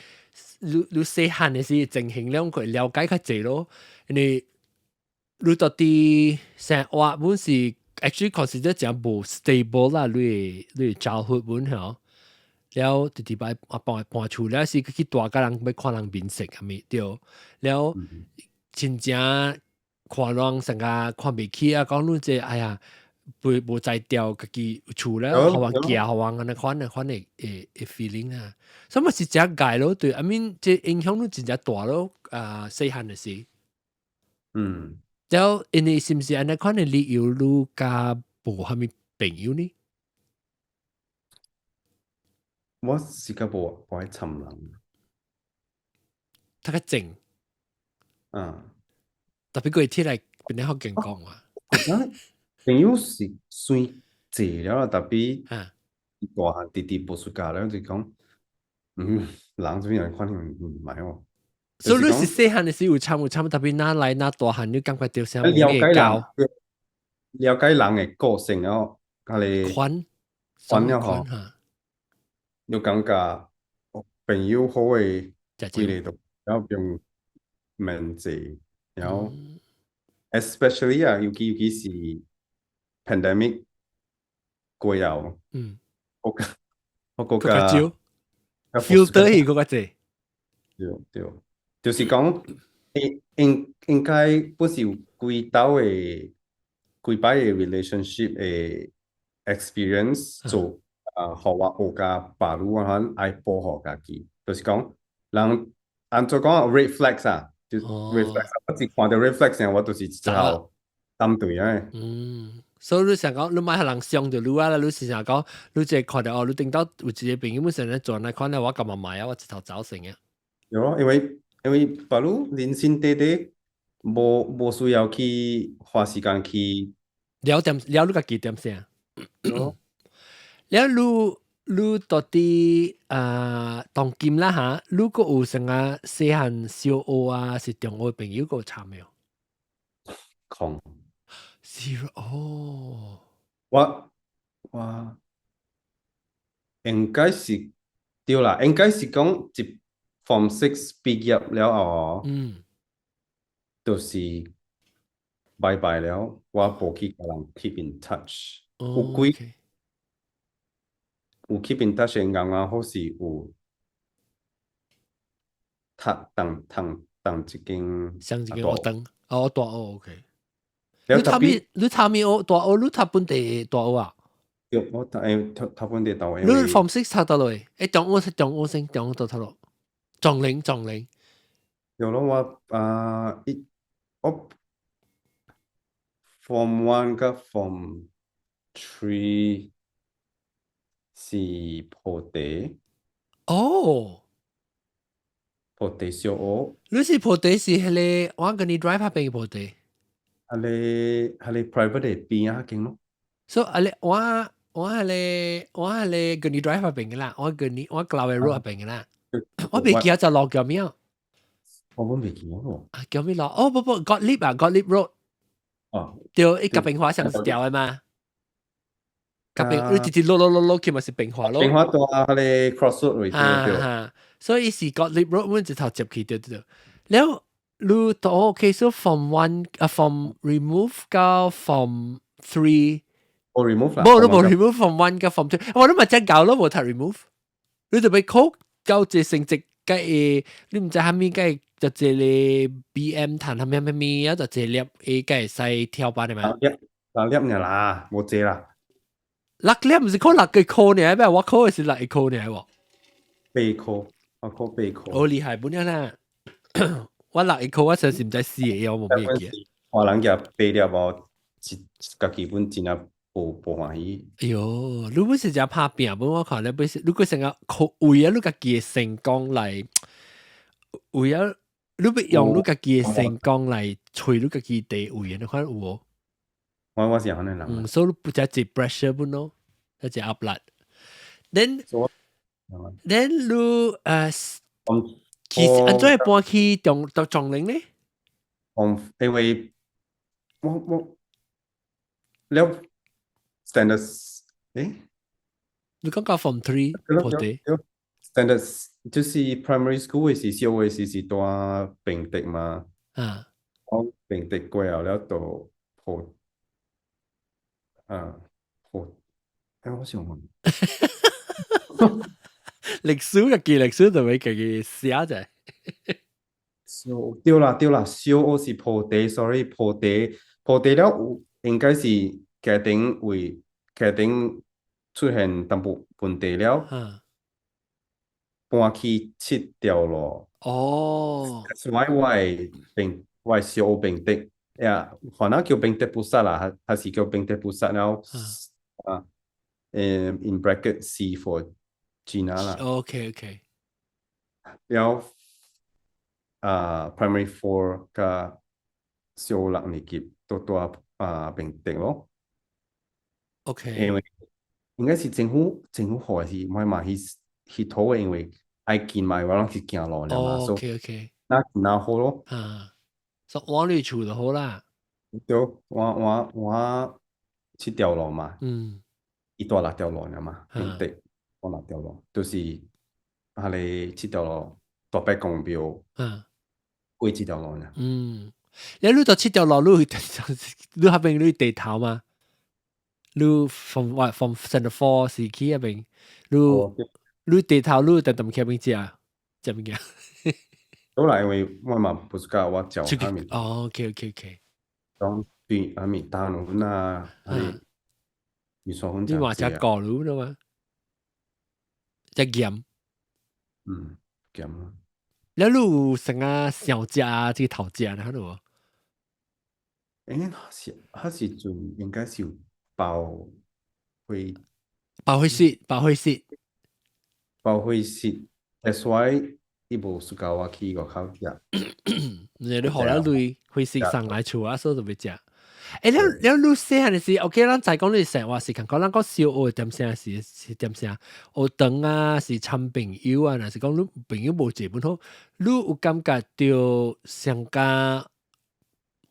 Speaker 1: 你細漢的時情形了，佢了解較濟咯，因為你到底生活本是 actually consider 誠無 stable 啦，你的 childhood 本吼。了直直擺啊搬搬厝了是去大甲人欲看人面色啥物對，了真正看人成個看袂起啊，講你這哎呀，袂無才調，家己厝了，予人寄予人按呢款的款的的 feeling 啊，所以嘛是誠解咯，對，I mean 這影響你真正大咯，啊細漢的時。了因為是毋是按呢款的理由，你較無啥物朋友呢？
Speaker 2: 我是較無無愛參人。
Speaker 1: 較較靜。特別佢起來變得好健講話。
Speaker 2: 朋友是算濟了，特別大漢弟弟無出嫁了，就講，人這邊人可能唔係喎。
Speaker 1: 所以你是細漢的時有參有參，特別哪來哪大漢，你感覺到啥物
Speaker 2: 了解人，了解人的個性了，佮你
Speaker 1: 款
Speaker 2: 款了吼，你感覺朋友好的幾個都，然後用免濟，然後 especially 啊，尤其是 pandemic 過後，我國家
Speaker 1: filter 去閣較濟，
Speaker 2: 對對，就是講應該不是有幾道的幾擺的 relationship 的 experience 做啊，予我學甲別路啊，愛保護家己，就是講人按怎講 red flags 啊，就 red flags，我一看著 red flags，我就是一頭針對啊。
Speaker 1: 嗯，所以你想講，你莫予人傷著你啊啦，你是想講，你這看著哦，你頂到有一個朋友本身咧做來看咧，我幹嘛買啊？我一頭走成啊。
Speaker 2: 有咯，因為別路人生短短，無需要去花時間去
Speaker 1: 了點了你家己點啥？了你到底啊當今啦嚇，你閣有啥個細漢小學啊，是中學朋友閣有參沒有？
Speaker 2: 空。
Speaker 1: 是哦。
Speaker 2: 我應該是對啦，應該是講一 Form Six 畢業了後，就是拜拜了，我無去共人 keep in touch。有幾有 keep in touch 的啱啱好是有讀同同同一間
Speaker 1: 上一間學堂，哦大學 OK。你讀咩？你讀咩學大學？你讀本地大學啊？
Speaker 2: 對，我讀讀本地大學。
Speaker 1: 你 Form Six 讀佗落？欸，中學是中學先，中學佗落？壯齡壯齡。
Speaker 2: 有咯，我啊一我 Form One 佮 Form Three 是菩提。
Speaker 1: 哦。
Speaker 2: 菩提小學。
Speaker 1: 你是菩提是彼個我跟你 drive 彼邊菩提。
Speaker 2: 彼個 private 的邊仔間咯。
Speaker 1: 所以啊咧，我彼個跟你 drive 彼邊嘅啦，我跟你我 Galloway Road 彼邊嘅啦。我袂記得隻路叫咩？
Speaker 2: 我本袂記得咯。
Speaker 1: 啊，叫咩路？哦，不不，Gottlieb 啊，Gottlieb Road。
Speaker 2: 哦。
Speaker 1: 對，伊佮平華上一條的嘛。佮平，你直直落落落落去嘛是平華咯。
Speaker 2: 平華大彼個 crossroad 位置。
Speaker 1: 啊，所以是 Gottlieb Road，阮一頭接去對對。了，你都 OK，so Form One 啊，Form remove 到 Form Three。
Speaker 2: 無 remove 啦。
Speaker 1: 無，你無 remove Form One 佮 Form Two，我你嘛真搞咯，無讀 remove。你就欲考到這成績，計你毋知啥物計就這個 BM 彈啥物啥物啊，就這粒 A 計會使跳班的嘛？
Speaker 2: 六粒六粒爾啦，無濟啦。
Speaker 1: 六粒毋是考六個科爾咩？我考的是六個科爾喎。
Speaker 2: 八科，我考八科。
Speaker 1: 好厲害本樣啦！我六個科我相信毋知四個，我無咩記。
Speaker 2: 我人舉八粒無，一家己本真正無歡喜。
Speaker 1: 哎喲，你本是誠拍拚本，我看你本是，如果成個考為了你家己的成功來，為了你欲用你家己的成功來揣你家己地位，你看有無？
Speaker 2: 我是按呢人。
Speaker 1: 嗯，所以不才一 pressure 本咯，一隻壓力。Then Then 你其實按怎會搬去中到中寧呢？
Speaker 2: 因為我了 standard
Speaker 1: 你講到 form three 破地
Speaker 2: ，standard 就是 primary school 嘅時，小學時是蹛平竹嘛。我平竹過後了到破啊破，我想問，
Speaker 1: 歷史嘅記歷史就會自己寫者。
Speaker 2: 小對啦對啦，小學是破地，sorry 破地破地了有應該是家庭為家庭出現淡薄問題了，搬去七條路。所以我的小學平竹，呀，可能叫平竹 Pusat 啦，還是叫平竹 Pusat 了。啊，in bracket C for Cina 啦。 了啊，primary four 佮小六年級都蹛啊平竹咯。 因為應該是政府予的是我嘛去去討的，因為愛近嘛，我攏是行路爾嘛，所以 那那好咯。
Speaker 1: 啊，所以換你厝就好啦。
Speaker 2: 對，我七條路嘛，伊蹛六條路爾嘛，平竹我六條路，就是彼个七條路大伯公廟過這條路爾。
Speaker 1: 嗯，你到七條路，你彼邊你地頭嘛？你 from what from Standard Four 時期彼邊，你地頭你定定去彼邊食食物件？
Speaker 2: 都啦，因為我嘛不是教我食啥物。
Speaker 1: 哦，OK。
Speaker 2: 講對啥物大卵啊，還魚酥粉。
Speaker 1: 你嘛食高滷了嗎？食鹹。
Speaker 2: 嗯，鹹啊。
Speaker 1: 你有啥個想食這個頭食呢？有無？
Speaker 2: 是，彼時陣應該是有包火
Speaker 1: 包伙食，包伙食，
Speaker 2: 包伙食。That's why 伊無 suka 我去外口食。
Speaker 1: 你予咱鐳伙食送來厝啊，所以就欲食。了你細漢時，OK，咱知講你生活時間，講咱講小學點聲是點聲，學堂啊是參朋友啊，若是講你朋友無濟本好，你有感覺著上加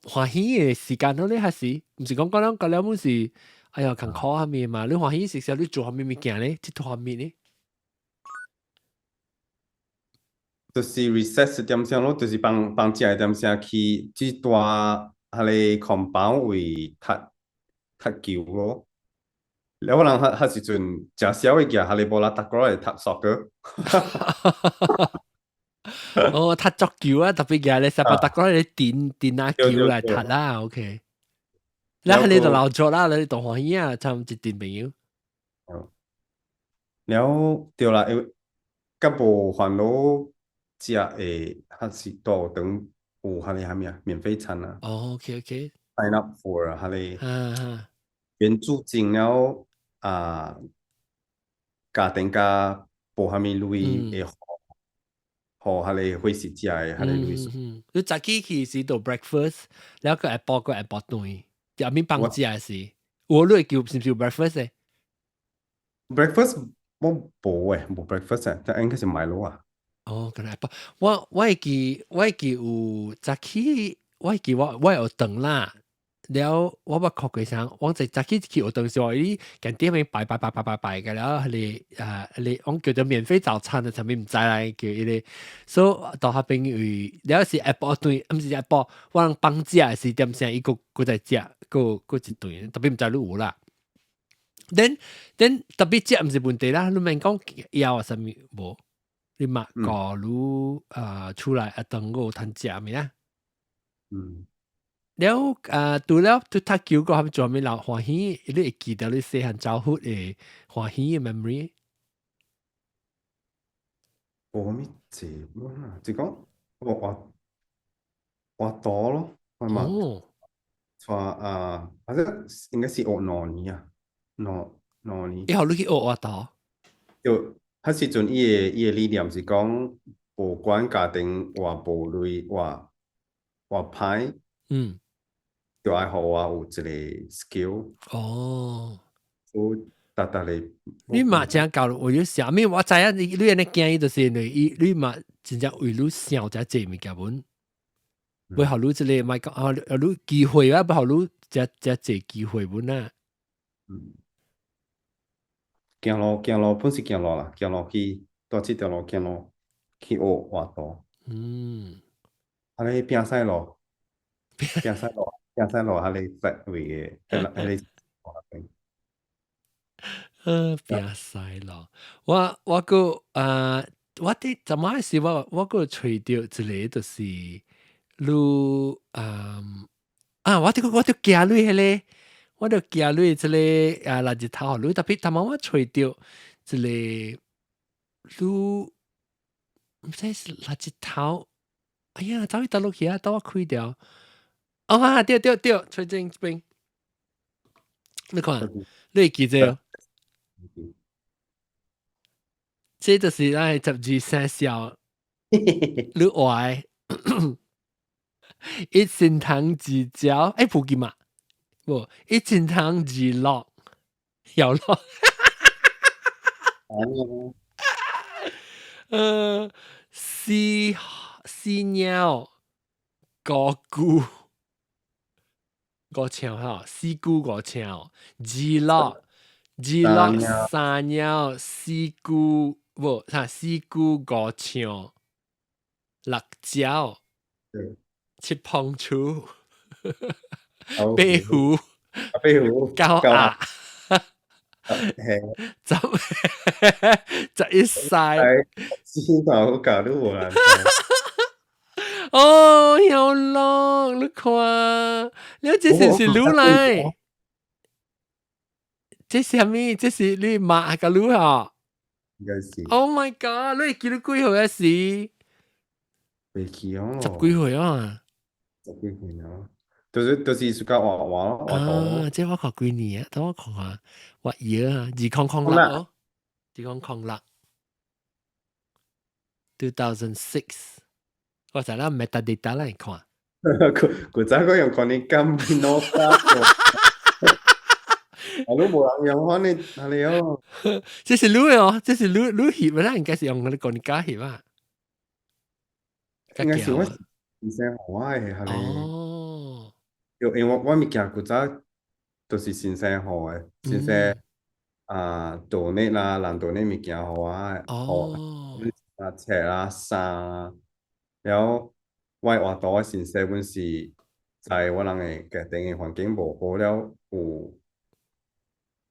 Speaker 1: 歡喜的時間咯？你還是毋是講講咱講了本是，哎呀艱苦啥物嘛？你歡喜時時你做啥物物件咧？佚佗啥物咧？
Speaker 2: 就是 recess 點聲咯，就是放放假點聲去這大彼个 compound 位踢踢球咯。了我人彼彼時陣誠痟的舉彼个 bola 踢過來踢 soccer。
Speaker 1: 哦，踢足球啊，特別舉咧，sepak takraw 咧，電電啊球來踢啦，OK。了你就留作啦，你當歡喜啊，參一陣朋友。
Speaker 2: 了對啦，因為較無煩惱食的，還是大學堂有彼個啥物啊，免費餐啊。
Speaker 1: 哦，OK。
Speaker 2: Sign up for 彼个援助金了啊，家庭較無啥物鐳會予彼個伙食食的彼個鐳。
Speaker 1: 嗯，你早起去是做 breakfast，了閣下晡閣下晡頓，入面放食的是，有你會叫是毋是有 breakfast 的
Speaker 2: ？breakfast 我無誒，無 breakfast 啊，但應該是 Milo 啊。
Speaker 1: 哦，閣下晡，我會記有早起，我會記我有頓啦。了我捌看過啥，我就早起去學堂時候，伊間店面擺擺擺擺擺擺嘅，了彼个啊，彼個我叫做免費早餐的，啥物毋知啦，叫伊個，所以到彼邊為了是下晡頓，毋是下晡，我人放假時點聲，伊閣閣在食，閣閣一頓，特別毋知你有啦。Then 特別食毋是問題啦，你免講枵啊啥物無，你嘛顧你啊出來啊當個有通食物啦。了啊，除了去踢球個，還做啥物人歡喜？你會記得你細漢走出的歡喜的 memory？
Speaker 2: 無啥物濟啦，就講我活活多咯，我嘛帶啊，反正應該是學兩年啊，兩年。
Speaker 1: 以後你去學活刀？
Speaker 2: 對，彼時陣伊的理念是講，無管家庭偌無鐳偌偌歹，就愛予我有一個 skill。有逐逐嚟。
Speaker 1: 你嘛真教為咗啥物？我知影你按呢驚伊，就是因為伊你嘛真正為你想遮濟物件本，欲予你這個莫講啊，予你機會啊，欲予你遮遮濟機會本啊。
Speaker 2: 嗯。行路行路本是行路啦，行路去蹛這條路行路去學活動。啊咧拚屎路，拚屎路，拚屎路，彼个 flat 位的，彼个彼個。
Speaker 1: 拚屎路，我閣啊，我佇怎麼時我閣揣著一個就是你啊，我著寄你彼個，我著寄你這個啊，垃圾頭予你，特別頭仔我揣著一個你毋知是垃圾頭，哎呀，走去佗落去啊，等我開掉。哦啊，對對對，揣正這邊，你看，你會記這個？這就是咱的12生肖，你畫的一心糖二焦，欸，普吉嘛？無，一心糖二樂，有樂。四四鳥五龜五槍吼，四龜五槍，二樂二樂三鳥四龜無，啥四龜五槍六鳥七膨鼠八虎
Speaker 2: 八虎
Speaker 1: 九鴨十11師。
Speaker 2: 知道教你無人。
Speaker 1: 哦，有咯，你看，你這是是你來，這是啥物？這是你媽共你吼？
Speaker 2: 應該是。
Speaker 1: Oh my god！你會記得幾歲的時？
Speaker 2: 袂記哦。
Speaker 1: 十幾歲啊？
Speaker 2: 十幾歲啊，就是暑假畫畫咯，畫
Speaker 1: 啊，這我看幾年啊？等我看看，我搖啊，2006哦，2006，2006，我知啦，metadata 來看。
Speaker 2: 古古早個用看你咁 Minolta，啊，你無人用看你，係你哦。
Speaker 1: 這是你哦，這是你你翕的啦，應該是用嗰個 Konica 翕啊。
Speaker 2: 應該是我先生予我的，係你。
Speaker 1: 哦。
Speaker 2: 因為我物件古早都是先生予的，先生啊，donate 啦，人 donate 物件予我的，
Speaker 1: 哦。
Speaker 2: 啊，冊啦、衫啦，然後我的活動我先生本是在我人的家庭的環境無好了，有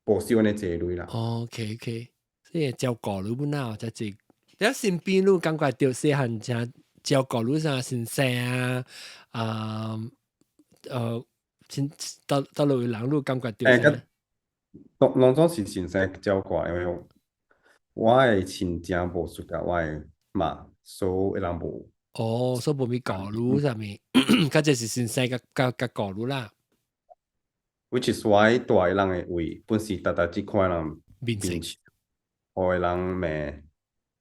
Speaker 2: 無少呢濟鐳啦。
Speaker 1: OK，所以照顧你本啊，才濟。你身邊你感覺著細漢誠照顧你啥先生啊，啊，親佗佗落位人你感覺著啥？
Speaker 2: 攏攏總是先生照顧，因為我的親情無輸共我的媽，所以人無。
Speaker 1: 哦，所以無咪教你啥物，較濟是先生佮佮佮教你啦。
Speaker 2: Which is why 蹛的人的位，本是逐逐這款人
Speaker 1: 面色，
Speaker 2: 予人罵。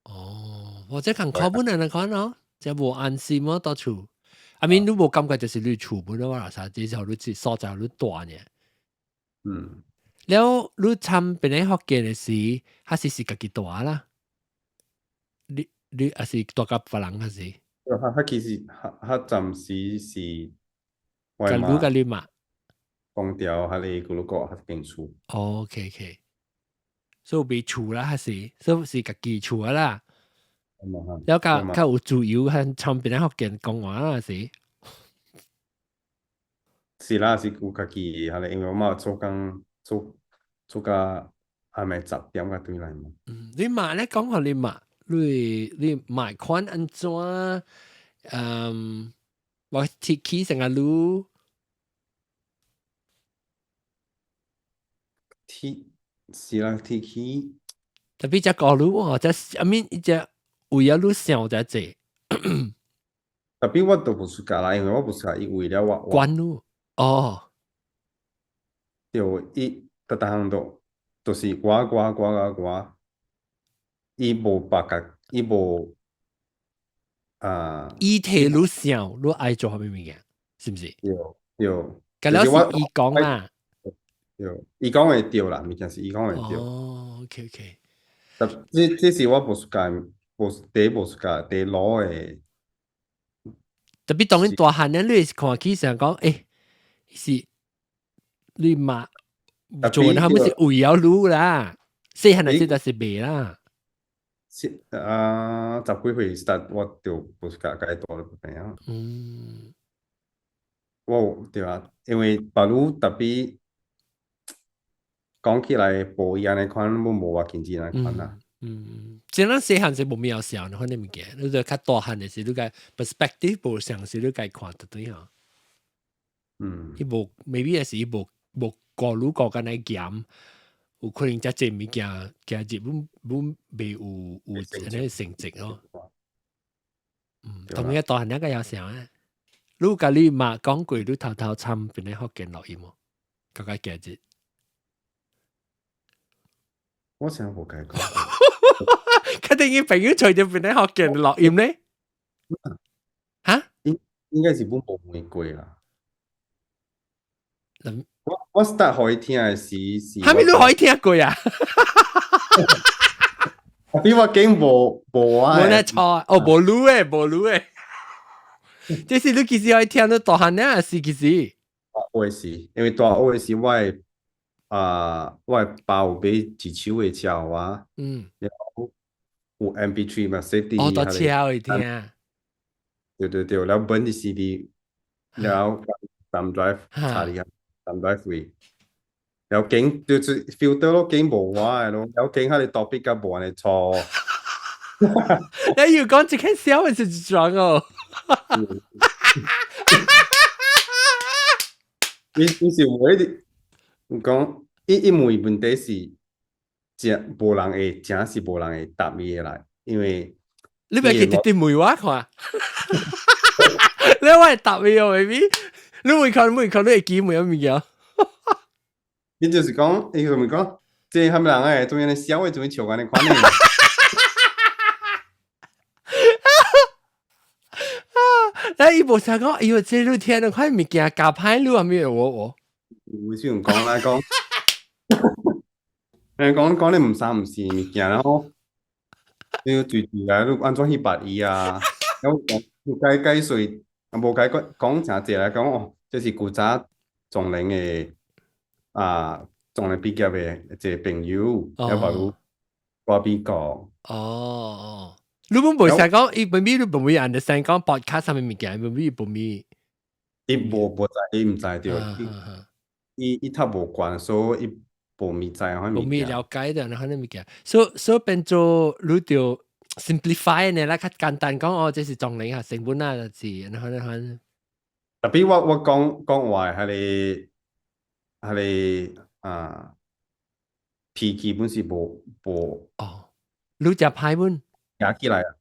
Speaker 1: 哦，或者共課本按呢款咯，這無安心咯，蹛厝。I mean，你無感覺就是你厝本咯，啥，只是你這所在你蹛爾。了，你參邊個福建的時，還是是家己蹛啦？你還是蹛佮別人還是？
Speaker 2: 佢其實佢暫時是
Speaker 1: 佮你佮你媽。
Speaker 2: 講掉，還是古魯國彼間厝。
Speaker 1: OK，所以袂厝啦，還是所以是家己厝啦。了較較有自由，向參邊個福建講話啦，是？
Speaker 2: 是啦，是有家己，係因為我媽做工做做到暗暝10點才轉來嘛。
Speaker 1: 嗯，你媽咧講予你媽，你媽款按怎？嗯，我提起成個你。
Speaker 2: 提是啦，提起。
Speaker 1: 特別隻歌女喎，這 I mean 伊隻為了你想這濟。
Speaker 2: 特別我都無 suka 啦，因為我無 suka 伊為了我。
Speaker 1: 管你哦。
Speaker 2: 對，伊逐逐項都都是我我我我我，伊無別個，伊無啊。
Speaker 1: 伊替你想，你愛做啥物物件，是毋是？
Speaker 2: 對對。
Speaker 1: 佮了是伊講啦。
Speaker 2: 對，伊講會對啦，物件是伊講會對。
Speaker 1: 哦，OK OK。
Speaker 2: 但這是我無 suka，無第一無 suka，第老的。
Speaker 1: 特別當然大漢咧，你是看起上講，是你媽做他們是為了你啦，細漢的時就是袂啦。
Speaker 2: 是啊，十幾歲 start 我就無 suka 共伊住了，知影。我對啊，因為別汝特別講起來無伊按呢款，我無我經濟按呢款啦。
Speaker 1: 嗯，這咱細漢時無咩想，反正物件，你就較大漢的時，你個 perspective 無相時，你該看得對吼。伊無，maybe 也是伊無無顧慮顧干來減，有可能遮濟物件加入，阮阮袂有按呢成績咯。當然大漢那個也想啊。你共你媽講過，你偷偷參邊個福建錄音無？甲個今日。
Speaker 2: 我想無共伊講。
Speaker 1: 確定伊朋友揣著邊個福建錄音咧？哈？
Speaker 2: 應該是阮無問過啦。我 start 予伊聽的時是。
Speaker 1: 啥物你予伊聽過啊？
Speaker 2: 比我經無無啊。
Speaker 1: 無咧錯，哦，無你的，無你的。這是你幾時愛聽？你大漢呢？是幾時？
Speaker 2: 我是，因為大學時我的爸有買一手的車予我，然後有 MP3 嘛，設佇
Speaker 1: 哦，佇車會聽。
Speaker 2: 對對對，然後本啲 CD，然後 thumb drive 插佇 thumb drive 位，然後揀就是 filter 咯，揀無我的咯，然後揀彼个 topic 較無按呢錯。
Speaker 1: 你要講這個笑的是裝哦。
Speaker 2: 伊是有一直講，伊問問題是真無人會，真是無人會答伊的來，因為
Speaker 1: 你欲去直直問我看，你我會答伊哦，baby。你問看，問看，你會記問啥物件？
Speaker 2: 伊就是講，伊就問講，這啥物人欸？做啥呢笑的，做啥笑按呢款呢？
Speaker 1: 哎，伊無想講，哎喲，這你聽到款物件教歹你啊咩？我
Speaker 2: 有時講來講，講講你毋三毋四物件，然後你隨隨來，你按怎去捌伊啊？然後講解解說，無解講講誠濟來講哦，這是古早狀元的啊，狀元畢業的一個朋友，抑無如歌比國。
Speaker 1: 哦哦。你本袂使講，伊本咪你本咪 understand 講 podcast 啥物物件，本咪本咪。
Speaker 2: 伊無無知，伊毋知著。伊讀無懸，所以伊無物知彼物
Speaker 1: 無物了解的，然後彼物件，所以變做你就 simplify 呢啦，較簡單講哦，這是狀元學生本啊，就是，然後然後。
Speaker 2: Tapi 我講講話，彼個啊，脾氣本是無無。
Speaker 1: 哦，你誠歹本。
Speaker 2: 行起來啊！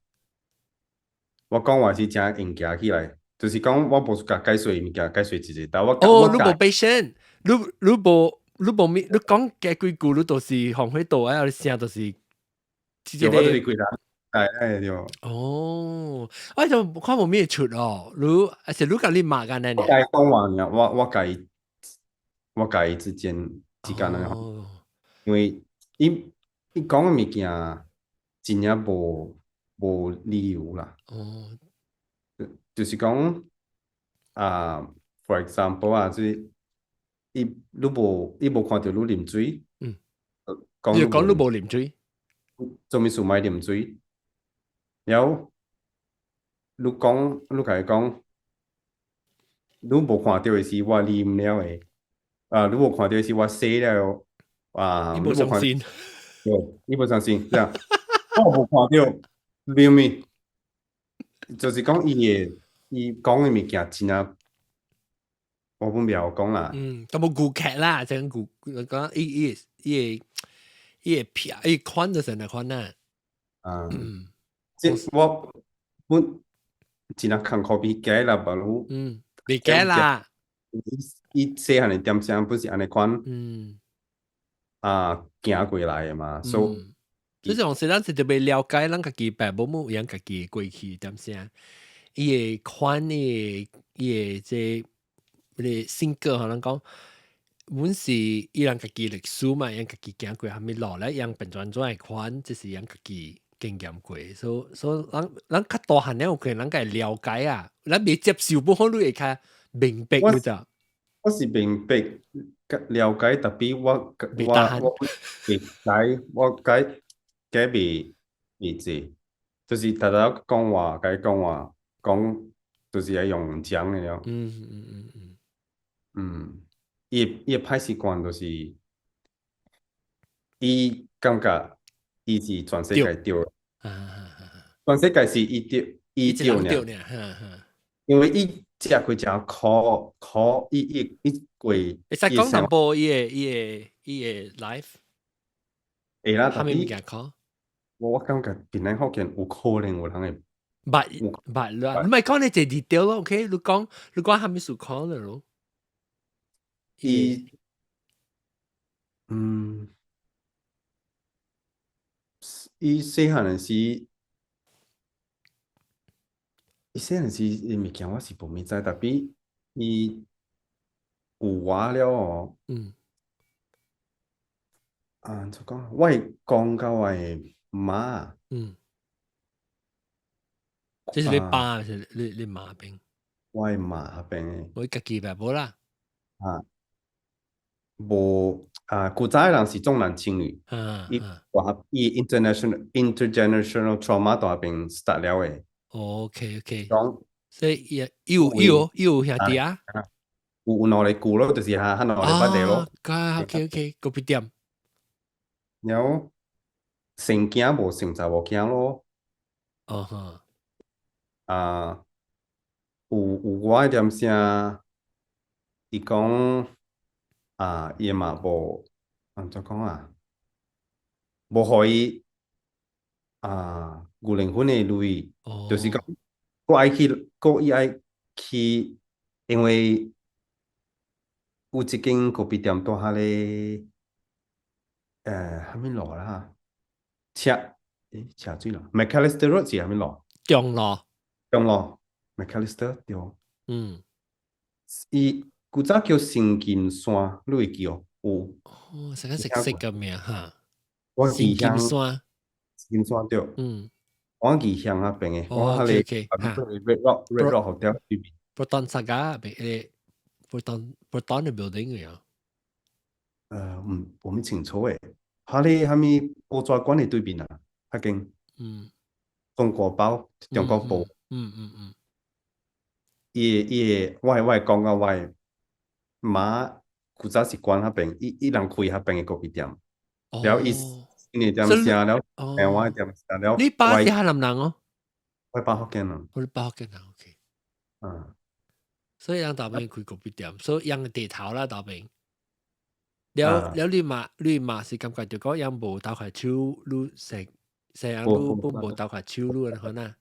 Speaker 2: 我講話是誠硬行起來，就是講我無共解說物件，解說一個，但我
Speaker 1: 哦，你無 patient，你無物，你講加幾句，你都是放火度啊，你聲都是。
Speaker 2: 這個我就是規人，哎哎對。
Speaker 1: 哦，我就看無咩出哦，你而且你共你罵干呢？
Speaker 2: 我共伊講話爾，我共伊之間的，因為伊講的物件真正無理由啦。就是講啊，for example 啊，就是伊你無伊無看著你啉水，
Speaker 1: 講你講你無啉水，
Speaker 2: 做物事莫啉水，然後你講你共伊講，你無看著的是我啉了的，啊，你無看著的是我洗了，啊，
Speaker 1: 伊無相信，
Speaker 2: 對，伊無相信，這樣，我無看著，明明就是講伊的伊講的物件真正，我本袂曉講啦。
Speaker 1: 嗯，都無顧客啦，這講顧講伊會撇伊款就是那款啊。
Speaker 2: 啊，這我本真正艱苦比假啦，無如
Speaker 1: 嗯，袂假啦。
Speaker 2: 伊細漢的點聲不是按呢款，啊，行過來的嘛，所以
Speaker 1: 這種是咱是特別了解咱家己爸母母養家己的過去點聲，伊的款伊的伊的這個性格，可能講，阮是伊人家己歷史嘛，伊人家己行過啥物路咧，伊人變轉轉會款，這是伊人家己經驗過，所以咱咱較大漢了有可能咱會了解啊，咱未接受不好，你會較明白
Speaker 2: 我
Speaker 1: 你知？
Speaker 2: 我是明白了解，特別我我我會解我解解未未濟，就是大家講話該講話講，就是愛用講的了。嗯，伊伊歹習慣就是，伊感覺伊是全世界對，全世界是伊對，伊對爾，因為伊食過誠苦苦，伊伊伊過。
Speaker 1: 會使講淡薄伊的伊的伊的 life。
Speaker 2: 會啦，
Speaker 1: 啥物物件苦？
Speaker 2: 我感覺檳榔福建有可能有人會
Speaker 1: 捌捌啦，唔係講你這 detail 咯，OK？你講你講啥物事可能咯？
Speaker 2: 伊嗯，伊細漢時，伊細漢時伊物件我是無物知，特別伊有我了哦。啊，按怎講？我會講甲我的媽。
Speaker 1: 這是你爸還是你你媽邊？
Speaker 2: 我的媽邊的。
Speaker 1: 我家己吧，無啦。
Speaker 2: 啊，無啊，古早的人是重男輕女，伊伊 international intergenerational trauma 佇彼邊 start 了的。
Speaker 1: OK。
Speaker 2: 講，
Speaker 1: 所以伊有有有兄弟啊？
Speaker 2: 有有兩個舅咯，就是哈哈兩個捌的咯。
Speaker 1: 啊，OK，咖啡店。
Speaker 2: 然後生囝無生查某囝咯。
Speaker 1: 哦哈。
Speaker 2: 啊，有有我一點聲，伊講啊，伊嘛無按怎講啊，無予伊啊牛奶粉的鐳，就是講，閣愛去，閣伊愛去，因為有一間咖啡店佇遐咧，啥物路啦？赤，欸，赤水路，Macalister Road 是啥物路？
Speaker 1: 中路。
Speaker 2: 中路，Macalister 對。伊古早叫新金山，你會記哦？有。
Speaker 1: 哦，成個熟悉個名哈。
Speaker 2: 我
Speaker 1: 新金山。
Speaker 2: 新金山對。我異鄉那邊的，我彼個 Red Rock Red Rock Hotel 對面。
Speaker 1: Proton Saga 邊個 Proton Proton 的 building 個啊。
Speaker 2: 毋，無物清楚誒。彼个啥物報紙館的對面啊，彼間。中國報，中國報。伊伊個，我會講甲我的媽古早是管彼邊，伊伊人開彼邊的咖啡店。了伊一點聲了，電話一點聲了。
Speaker 1: 你爸是漢南人哦？
Speaker 2: 我爸福建人。
Speaker 1: 我爸福建人，OK。所以人大邊開咖啡店，所以養地頭啦大邊。了了，你媽你媽是感覺就講人無鬥塊手，你成成人你本無鬥塊手，你按款啊？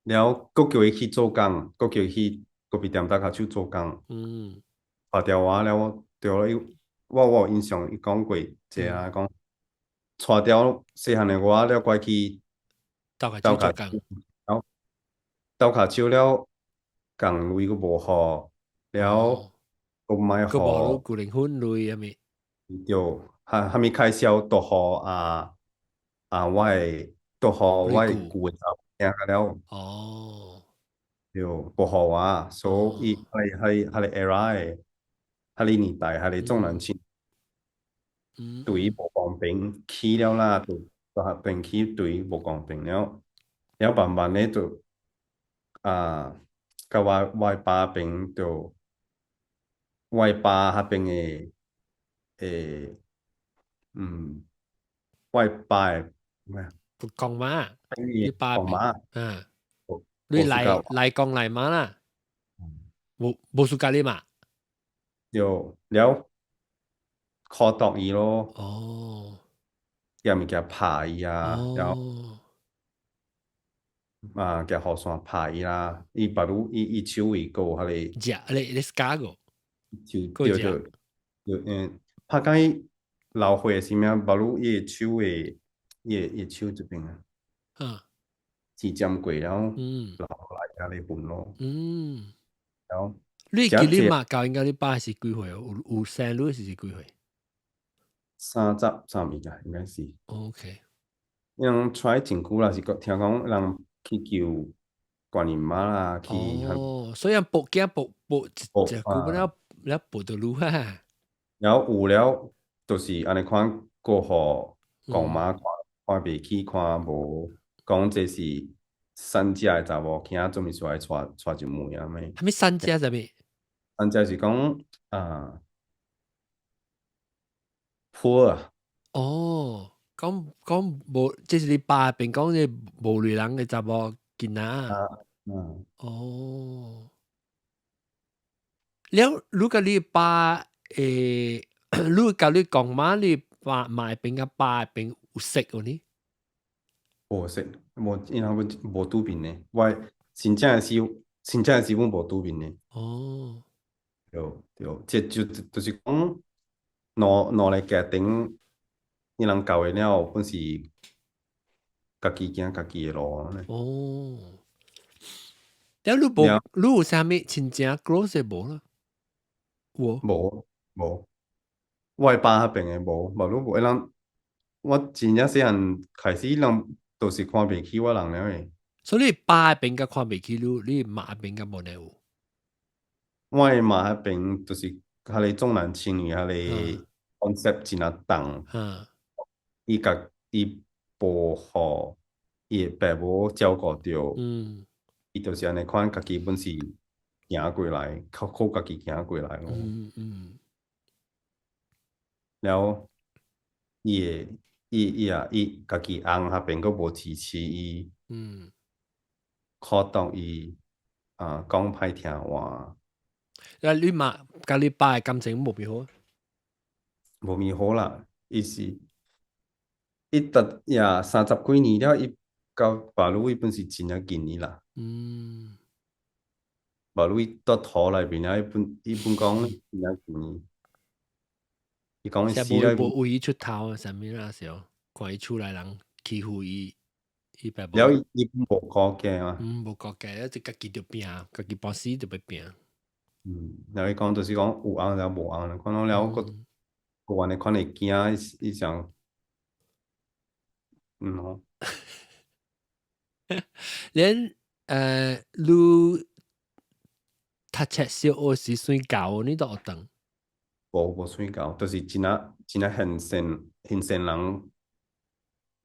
Speaker 2: 了，閣叫伊去做工，閣叫伊去咖啡店鬥跤手做工。拔掉我了，我對了，伊我我有印象，伊講過一個啊，講帶掉細漢的我了，過去
Speaker 1: 鬥跤手做工。
Speaker 2: 了鬥跤手了，共鐳閣無予，了閣莫予。
Speaker 1: 閣無固定粉鐳啥物？
Speaker 2: 對，哈啥物開銷都予啊啊，我的都予我的舅的查某囝了。對，無予我，所以彼彼彼個 era 的，彼個年代，彼個重男輕，對伊無公平起了啦，就就變起對伊無公平了，了慢慢的就啊，佮我我爸邊就我爸彼邊的欸，我爸的咩？
Speaker 1: 公媽，你爸
Speaker 2: 公媽，
Speaker 1: 你來來公來媽啦，無無 suka 你嘛？
Speaker 2: 對，了，苦毒伊咯。寄物件拍伊啊，了，啊，寄雨傘拍伊啦，伊腹肚伊伊手位閣有彼個。
Speaker 1: 食你你 scar 個？
Speaker 2: 手對對對，嗯，拍甲伊流血是物，腹肚伊的手的，伊的伊手這邊啊。是針過了，流來遐咧痕咯。了。
Speaker 1: 你記你媽教應該你爸是幾歲？有生你是幾歲？33
Speaker 2: 啊，應該是。 因為 try 真久啦，是講聽講人去求觀音媽啦，去。
Speaker 1: 哦，所以報驚報報一隻股本了了報到路哈。
Speaker 2: 然後有了，就是按呢款過予公媽看，看袂起，看無，講這是散遮的查某囝，做物事愛娶一妹啊咩？
Speaker 1: 啥物散遮啥物？
Speaker 2: 散遮是講啊，破啊。
Speaker 1: 哦，講講無，這是你爸邊講你無類人的查某囡仔。
Speaker 2: 啊，嗯。
Speaker 1: 哦。了，如果你爸你共你講嘛，你爸媽邊佮爸邊有識無呢？
Speaker 2: 無識，無，因為無拄面的。我真正是，真正是阮無拄面的。
Speaker 1: 哦。
Speaker 2: 對對，這就是講，兩兩個家庭，伊人教的了，本是家己行家己的路。
Speaker 1: 哦。了你無，你有啥物親情 close 的無啦？有？
Speaker 2: 無無，我爸彼邊的無，無你無，人我真正細漢開始，人都是看袂起我人了的。
Speaker 1: 所以你爸彼邊較看袂起你，你媽彼邊較無呢有？
Speaker 2: 我的媽彼邊就是彼个重男輕女，彼个 concept 真正重。伊共伊無予伊的爸母照顧著，伊就是按呢款，家己本是行過來，靠靠家己行過來咯。了，伊會伊伊也伊家己翁彼邊閣無支持伊，可當伊啊講歹聽話。
Speaker 1: 啊，你媽佮你爸的感情無變好？
Speaker 2: 無變好啦，伊是伊達也30幾年了，伊佮爸母伊本是真正近的啦。爸母伊佇土內面啊，伊本講真正近的。伊講伊死了。
Speaker 1: 無為伊出頭啊，啥物那時候，看伊厝內人欺負伊，伊爸母。
Speaker 2: 了伊無顧家啊。
Speaker 1: 嗯，無顧家，就家己著拼，家己半死就欲拼。
Speaker 2: 嗯，了伊講就是講有翁就無翁啦，看到了閣閣按呢款會驚，伊想，嗯吼。
Speaker 1: 連你讀冊小學時算𠢕，你都學堂？
Speaker 2: 無算𠢕，就是真啊真啊現成現成人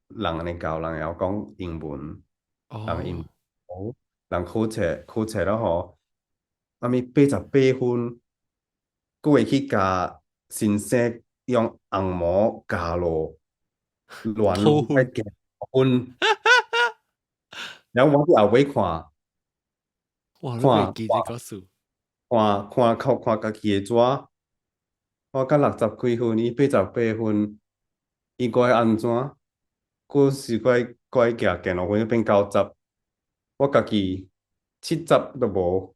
Speaker 2: 人按呢教，人會曉講英文，人英好，人考冊考冊了吼，啥物88分，閣會去共先生用紅毛咬落，亂愛加分。然後我佇後尾看，
Speaker 1: 哇，你會記這個數？
Speaker 2: 看看看看家己的紙，我才60幾分，伊88分，伊閣會按怎？閣是閣閣加加2分變90，我家己70都無，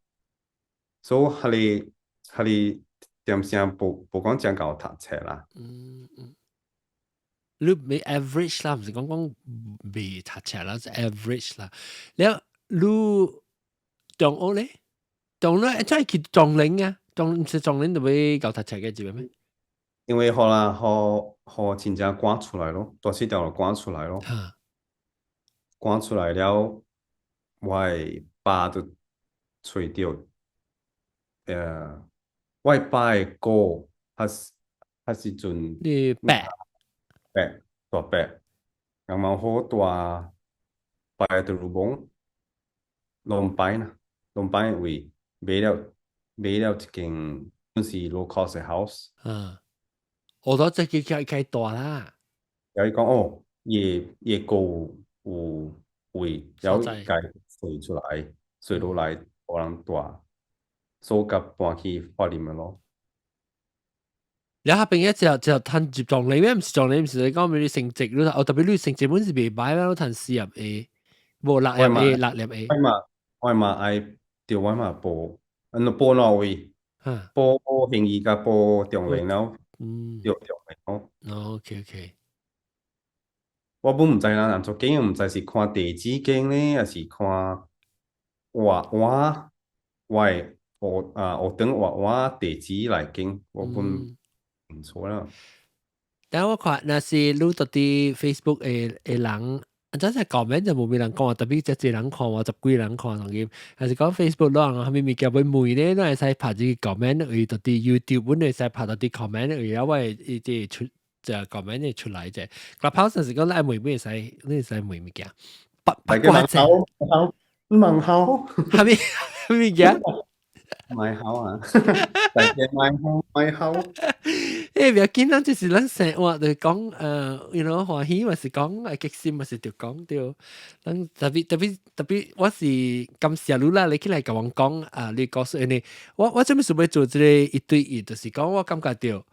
Speaker 2: 所以彼個點聲無講真𠢕讀冊啦。
Speaker 1: 嗯嗯，你未 average 啦，毋是講講未讀冊啦，是 average 啦。了你中學咧？中學真係去中嶺啊？中毋是中嶺就欲𠢕讀冊嘅，是咩？
Speaker 2: 因為予啦，予親戚趕出來咯，大細條就趕出來咯。趕出來了，我的爸就揣著，我的爸的哥，彼時陣，
Speaker 1: 你伯？
Speaker 2: 伯，大伯，剛剛好蹛擺佇魯邦，龍擺啦，龍擺的位買了一間，本是 low cost 的 house。
Speaker 1: 嗯，我都這個開開大啦。
Speaker 2: 然後伊講哦，伊的哥有位，然後共稅出來，稅落來，予人蹛，所以共搬去花蓮咯。
Speaker 1: 然後彼邊一隻隻趁入狀裏咩？毋是狀裏，毋是你講你成績，你哦特別你成績本是袂歹啦，你趁4入 A，無6入 A，6入 A。
Speaker 2: 我嘛愛，對我嘛報，嗯，報兩位，報興義佮報中壢了，對中壢咯。
Speaker 1: OK。
Speaker 2: 我本毋知人人做間，毋知是看地址間呢，抑是看我的學啊學堂畫畫地址來經，我本唔錯啦。
Speaker 1: 但我看若是你到佇 Facebook 的的人，真係 comment 就無咩人講，特別這濟人看，我十幾人看當今。還是講 Facebook 攏人啥物物件欲問咧，攏會使拍這個 comment 位，到佇 YouTube 本會使拍到佇 comment 位，啊，我會伊這出這 comment 會出來者。Clubhouse 是講你愛問會使，你會使問物件。八八卦者，
Speaker 2: 問號，
Speaker 1: 啥物啥物件？
Speaker 2: 買好啊！大家買好買好。
Speaker 1: 欸，不要緊，咱就是咱生活就講，歡喜，或是講激心，或是就講對。咱特別特別特別，我是感謝你啦，你起來共我講啊，你告訴你，我做咩事欲做這個一對一，就是講我感覺到，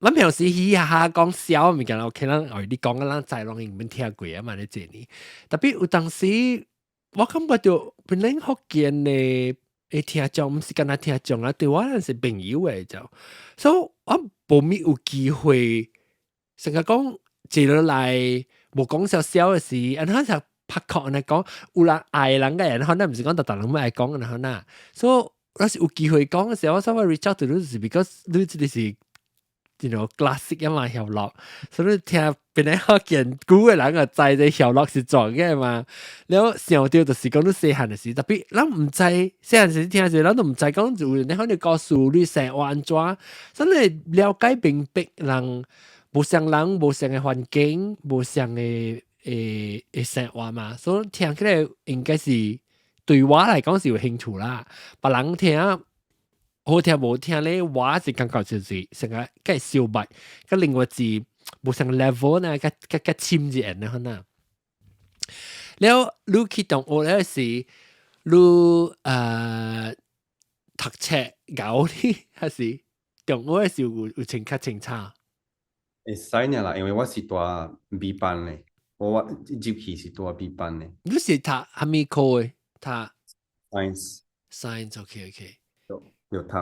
Speaker 1: 咱平時嘻嘻哈哈講笑物件，OK，咱哦你講咱知攏已經聽過啊嘛，你這呢。特別有當時，我感覺到本來福建的會聽眾，毋是干焦聽眾啊，對我咱是朋友的就，所以我無咪有機會，成日講坐落來無講笑笑的時，按怎就拍確按呢講，有人愛人个人，可能毋是講逐逐人愛講按呢啦，所以若是有機會講的時候，我稍微 reach out to 你是 because 你這個是 classic 啊嘛，曉樂，所以聽本來福建久的人就知這曉樂是怎个嘛。了想著就是講你細漢的時，特別咱毋知細漢時聽者，咱都毋知講有你可能告訴你生活按怎，所以了解明白人無相人無相的環境，無相的的生活嘛，所以聽起來應該是對我來講是有興趣啦。別人聽好聽無聽咧，我是感覺就是成個較相捌，佮另外是無相 level 呢，較較較深一點的可能。了，你去中學了時，你讀冊𠢕呢，還是中學的時有穿較清楚？
Speaker 2: 會使爾啦，因為我是蹛 B 班的，我入去是蹛 B 班的。
Speaker 1: 你是讀啥物科的？讀
Speaker 2: Science。
Speaker 1: Science，OK OK。
Speaker 2: 有讀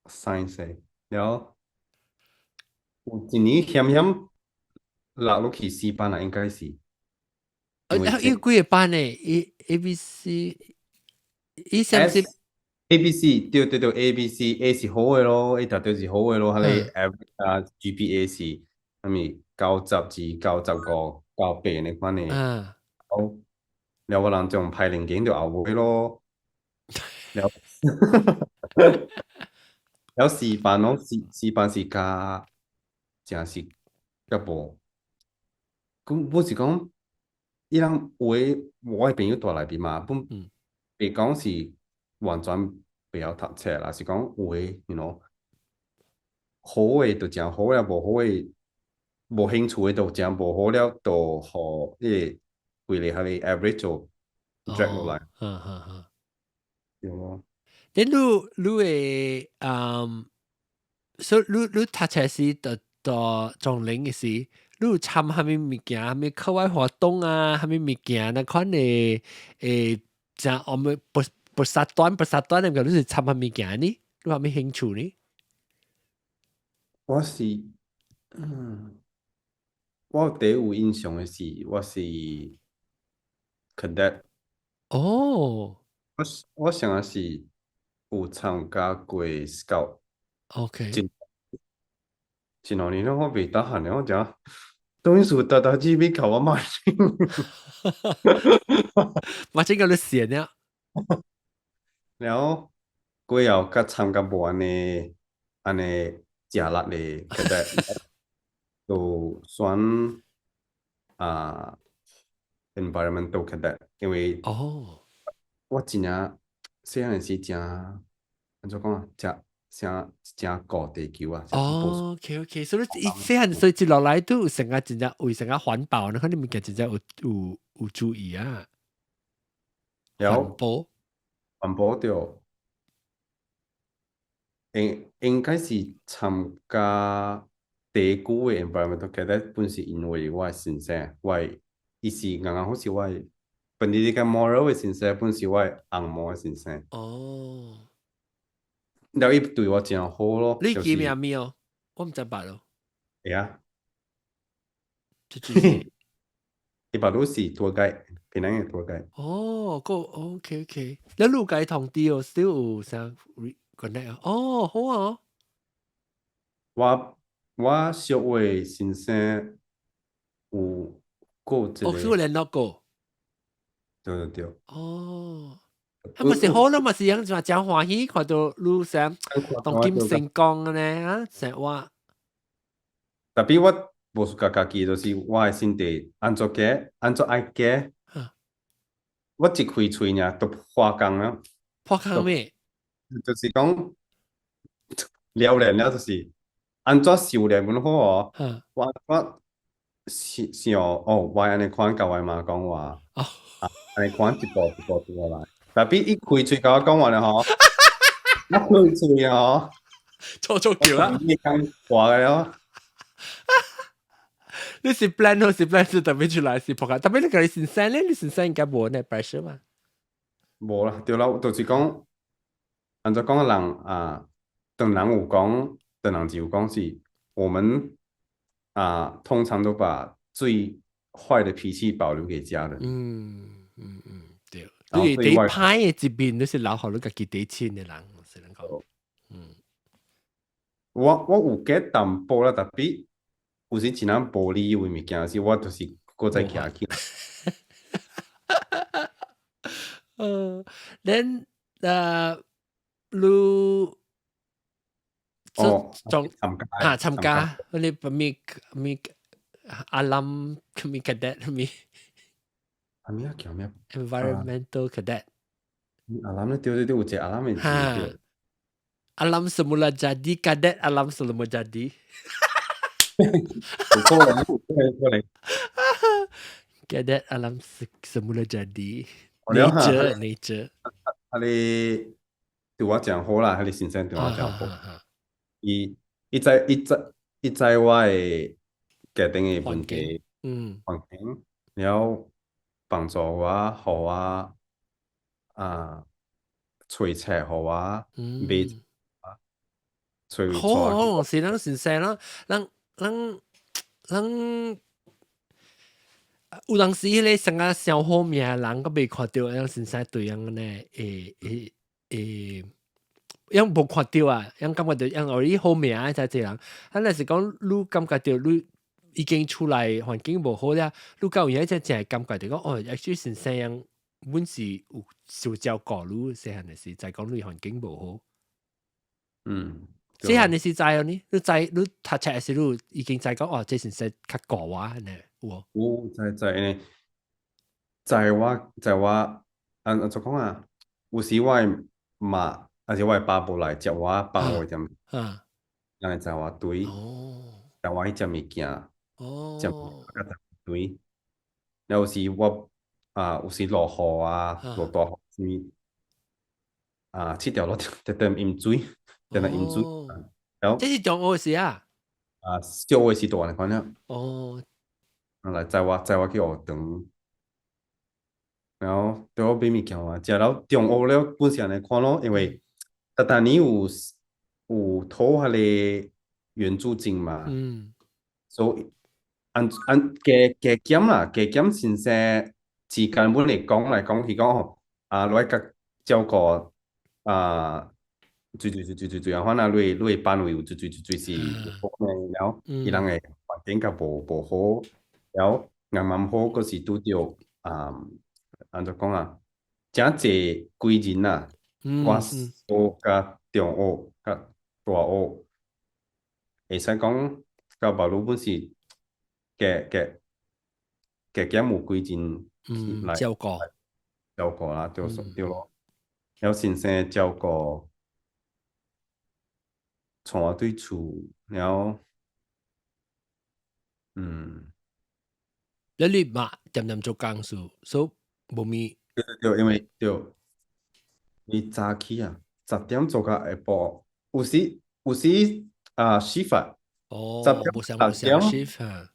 Speaker 2: science 的，了有一年險險落落去 C 班啦，應該是。
Speaker 1: 啊，有幾個班呢？A、A、B、C，伊是毋是
Speaker 2: A、B、C，對對對，A、B、C，A 是好的咯，A 絕對是好的咯，彼個 average 啊 GPA 是啥物92、95、98那款的。好，了我人從排練間就後尾咯。了，了 C 班咯，C 班是較誠是較無，咁我是講，伊人有的我的朋友蹛內面嘛，本袂講是完全袂曉讀冊啦，是講有的，好的就誠好了，無好的無興趣的就誠無好了，就予彼個規個彼個 average 就 drag 落來。
Speaker 1: 哈哈哈。
Speaker 2: 對咯。
Speaker 1: 你你會所以你讀冊時到到中齡的時，你有參啥物物件？啥物課外活動啊？啥物物件？那款的誠我們不不殺斷不殺斷的，你是參啥物件呢？你有啥物興趣呢？
Speaker 2: 我是，我第一有印象的是，我是 cadet。我上個是有參加過 scout。 真真兩年了，我袂得閒了，我講，當時逐逐日欲共我 marching。
Speaker 1: marching 個你寫了。
Speaker 2: 然後過後佮參加無按呢按呢食力的 cadet，就選啊 environmental cadet，因為我真正細漢時誠按怎講啊，誠誠誠顧地球啊。
Speaker 1: 哦，OK OK，所以細漢所以接落來都有成個真正為成個環保，你看你物件真正有有有注意啊。環保，
Speaker 2: 環保對，應應該是參加第久的 environmental cadet，本是因為我的先生，我的伊是剛剛好是我的本地個 moral 的先生，本是我的翁母的先生。了伊對我誠好咯。
Speaker 1: 你記名咩哦？我毋知捌咯。
Speaker 2: 會啊。
Speaker 1: 就是
Speaker 2: 伊爸魯是 tour guide，檳城嘅 tour guide。
Speaker 1: 哦，個 OK，你路計同啲哦，still 有啥 connect 啊？哦，好啊。
Speaker 2: 我小學先生有過一個，
Speaker 1: 哦，是有聯絡過。
Speaker 2: 對對對。
Speaker 1: 哦，啊嘛是好啦，嘛是樣就話真歡喜，看到你啥當今成功呢啊，生活。
Speaker 2: Tapi 我無 suka 家己，就是我的身體按怎加，按怎愛加。我一開喙爾就破功了。
Speaker 1: 破空咩？
Speaker 2: 就是講了然了，就是按怎修煉本好哦。我想想哦，我按呢款共我媽講話，啊，按呢款一步一步做來。Tapi 一開喙共我講話了吼，我開喙哦，
Speaker 1: 錯錯叫啦。
Speaker 2: 你講話了。
Speaker 1: 你是 plan 好是 plan 是特別出來是撲克，特別你個你先生咧，你先生應該無呢 pressure 嘛？
Speaker 2: 無啦，對啦，就是講，按怎講人啊，當人有講，當人就有講是，我們啊，通常都把最壞的脾氣保留給家人。
Speaker 1: 嗯嗯嗯，對。你第歹的一面，你是留予你家己底親的人，是能講。嗯。
Speaker 2: 我有加淡薄啦，特別有時真正無理由的物件時，我就是閣再徛起來。
Speaker 1: Then 你
Speaker 2: 哦，
Speaker 1: 仲
Speaker 2: 參加
Speaker 1: 啊參加，你咪咪 alam 咪 cadet 咪
Speaker 2: 啊咩啊叫咩
Speaker 1: ？Environmental cadet。
Speaker 2: Alam 咧，對對對，有一個 alam 的
Speaker 1: 哈。Alam semula jadi kadet alam semula jadi。
Speaker 2: 有可能，有可能。
Speaker 1: Cadet alam semula jadi。 Nature nature。
Speaker 2: 啊你對我誠好啦，彼个先生對我誠好。伊伊知伊知伊知我的家庭的問題，環境，然後幫助我，予我啊揣冊予我買，揣
Speaker 1: 好好，是咱先生啦，咱咱咱有當時彼个成個小好命人，閣未看著，咱先生對樣呢，會會會。因無看著啊，因感覺著因予你好命才這人。啊，若是講你感覺著你已經出來環境無好了，你敢有影才正會感覺著講哦，actually 先生樣阮是有受照顧你細漢的時，才講你環境無好。細漢的時知哦呢，你知你讀冊的時，你已經知講哦，這先生較顧我呢，有無？
Speaker 2: 有知知呢，在我在我按按怎講啊？有時我的媽。還是我的爸無來接我，放我踮，人會載我對，載我去食物件，食對。有時我啊，有時落雨啊，落大雨是啊，七條路特特淹水，特特淹水。然後
Speaker 1: 這是中學時啊？
Speaker 2: 啊，小學時大漢款了。啊，來載我載我去學堂，然後對我買物件啊，食了中學了，本是按呢款咯，因為逐逐年有有討彼个援助金嘛，所以按按加加減啦，加減先生之間本來講來講去講吼，啊，來較照顧啊，最最最最最最啊，反正你你的班位有最最最最是好的，然後伊人的環境較無無好，然後啱啱好，閣是拄著啊，按怎講啊，誠濟幾人啊。我小佮中學佮大學，會使講佮別魯本是加加加減有幾人來
Speaker 1: 照顧
Speaker 2: 照顧啦，對對咯。了先生照顧，帶我對厝，了，嗯。
Speaker 1: 了你媽恬恬做工事，所以無咪？
Speaker 2: 對對對，因為對。伊早起啊，10點做到下晡，有時有時啊，shift 10點
Speaker 1: 無相無相 shift 啊。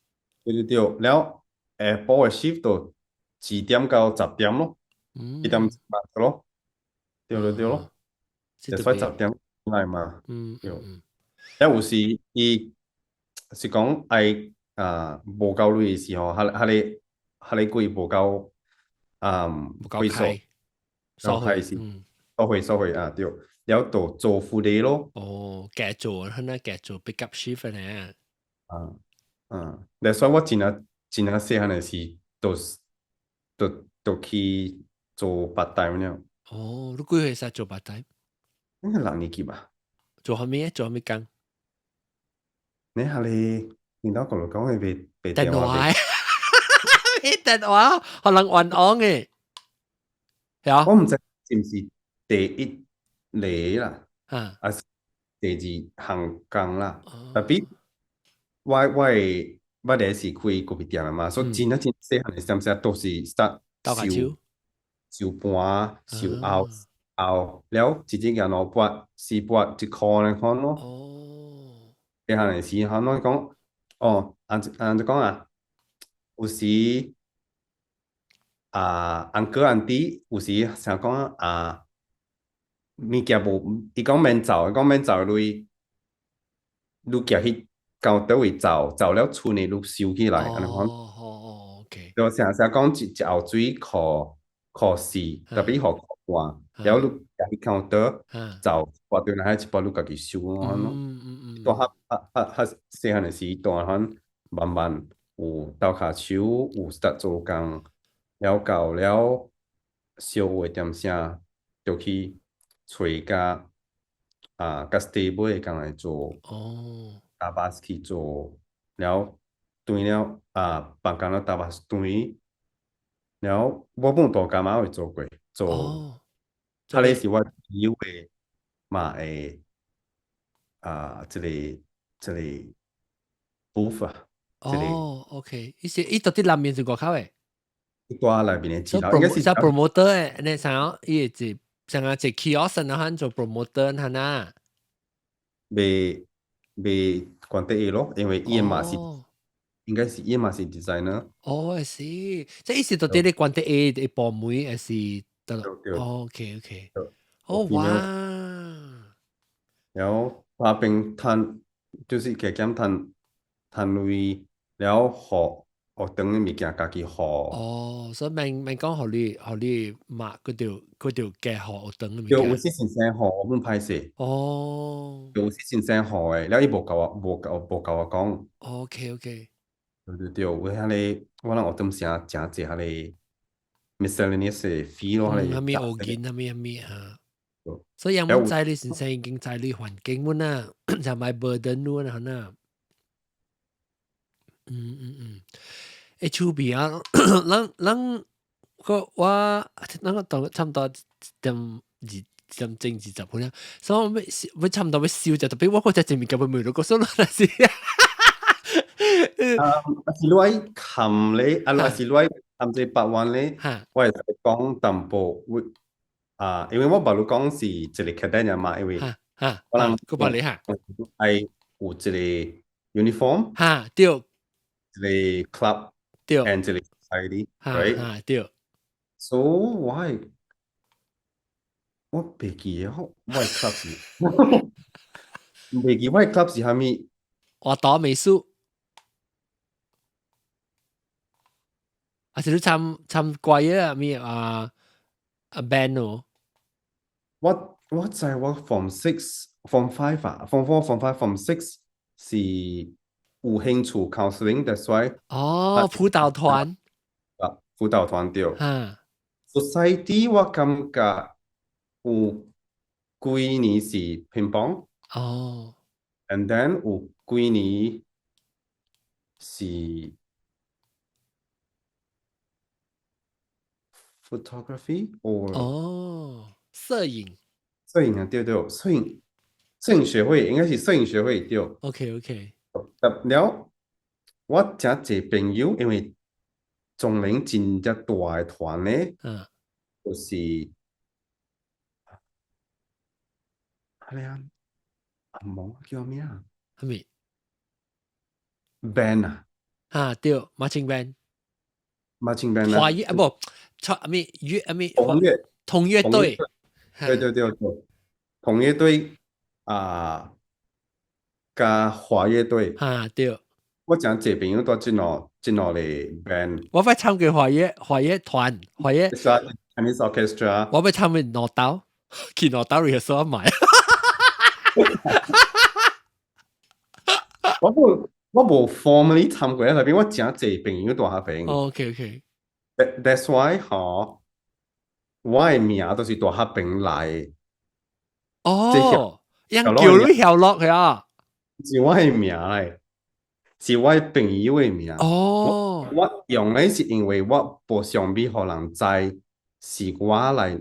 Speaker 2: 對對對，了下晡的 shift 就2點到10點咯，1點咯，對對對咯，就所以十點來嘛，對。了有時伊是講愛啊無夠鐳的時候，彼彼个彼個貴無夠啊，
Speaker 1: 無夠開，
Speaker 2: 收開是，收回收回啊對，了就做副理咯。
Speaker 1: 哦，加做，可能加做 pick up shift 呢。
Speaker 2: 啊，嗯，那所以我真啊真啊細漢的時，都都都去做 part time 了。
Speaker 1: 哦，你幾歲使做 part time？
Speaker 2: 應該六年級吧。
Speaker 1: 做啥物？做啥物工？
Speaker 2: 你下你聽到講講嘅被被
Speaker 1: 電話，被電話，可能冤枉嘅。係啊。
Speaker 2: 我毋知是毋是第一個啦，啊是第二項工啦。Tapi 我我是開咖啡店的嘛，所以真啊真細漢的時陣都是 start
Speaker 1: 收
Speaker 2: 收盤、收後後了，一日兩百、四百一箍按呢款咯。細漢的時候，攏講哦，按按怎講啊？有時啊，uncle auntie 有時想講啊，物件無，伊講免走，伊講免走鐳，你行去到佗位走，走了賰的你收起來，按呢款。
Speaker 1: 哦哦，OK。
Speaker 2: 就成成講一一壺水箍箍四，tapi 予箍半，了你行去 counter 走，掛對來一半你家己收咯。大較較較較細漢的時，大漢慢慢有鬥跤手，有 start 做工，了到了小學點聲，就去揣較啊較 stable 的工來做。搭巴士去做，了轉了啊，放工了搭巴士轉，了我本大家嘛會做過，做，啊，個是我朋友的嘛會啊，這個 booth 啊，這個。
Speaker 1: 哦，OK，伊是伊到底內面是外口的？
Speaker 2: 伊蹛內面的一樓，應該是
Speaker 1: promoter 的，你想伊會一像啊一 kiosk 然後做 promoter 哈呐？
Speaker 2: 袂袂關得伊咯，因為伊嘛是應該是伊嘛是 designer。
Speaker 1: 哦，是，即伊是到底咧關得 A 的部門，還是得？OK OK。哦哇！
Speaker 2: 然後那邊趁就是加減趁趁鐳，了予學堂的物件家己予。
Speaker 1: 哦，所以免免講予你予你抹嗰條加予學堂的物件。
Speaker 2: 對，有時先生予我本歹勢。有時先生予的，了伊無共我無共無共我講。
Speaker 1: OK OK。
Speaker 2: 對對對，有遐個我人學堂誠誠濟遐個 miscellaneous 費咯，遐個。
Speaker 1: 啥物烏金，啥物啥物啊？所以有知你先生已經知你環境滿啊，就買 burden 咯啊，呐。嗯嗯嗯，會趣味啊！咱咱個我咱個當差不多點二點鐘20分啊，所以我欲欲差不多欲收者，特別我嗰隻前面根本沒錄過，所以那是。
Speaker 2: 啊，是你愛冚咧，啊，若是你愛冚這百萬咧，我會使講淡薄，啊，因為我捌你講是一個 cadet 嘛，因為
Speaker 1: 可能個百你哈，
Speaker 2: 愛有一個 uniform，
Speaker 1: 哈對，
Speaker 2: 一個 club，
Speaker 1: 對
Speaker 2: ，and 一個 society，right？
Speaker 1: 哈對。
Speaker 2: So 我我袂記得我的 club 是，袂記我的 club 是啥物？
Speaker 1: 畫圖美術。還是你參參歌啊？咩啊？啊 band 哦？
Speaker 2: 我我知我 form six、form five 啊，form four、form five、form six 是有興趣 counseling，that's why。
Speaker 1: 哦，輔導團。
Speaker 2: 啊，輔導團對。
Speaker 1: 哈。
Speaker 2: Society 我感覺有幾年是乒乓。
Speaker 1: 哦。
Speaker 2: And then 有幾年是 photography or
Speaker 1: 哦，攝影。
Speaker 2: 攝影啊，對對，攝影，攝影學會應該是攝影學會對。
Speaker 1: OK OK。
Speaker 2: 了，我誠濟朋友，因為中寧真正大的團咧，就是啊咧啊，阿毛叫咩啊？
Speaker 1: 啥物
Speaker 2: ？band 啊？
Speaker 1: 哈對，marching band。
Speaker 2: marching band 啊？
Speaker 1: 華樂啊，無，錯啊咩樂啊咩？
Speaker 2: 銅樂，
Speaker 1: 銅樂隊。
Speaker 2: 對對對對，銅樂隊啊，佮華樂隊。
Speaker 1: 哈對。
Speaker 2: 我誠濟朋友蹛這兩這兩個 band。
Speaker 1: 我欲參過華語華語團華語
Speaker 2: Chinese Orchestra。
Speaker 1: 我欲參過兩兜，去兩兜 rehearsal 買。
Speaker 2: 我無 formally 參過，特別我誠濟朋友蹛彼邊。
Speaker 1: OK。
Speaker 2: That's why 嗬，我的名都是蹛彼邊來。
Speaker 1: 哦，𪜶叫你曉樂係啊？
Speaker 2: 是我的名來，是我的朋友的名。
Speaker 1: 哦，
Speaker 2: 我用的是因為我無想欲予人知是我來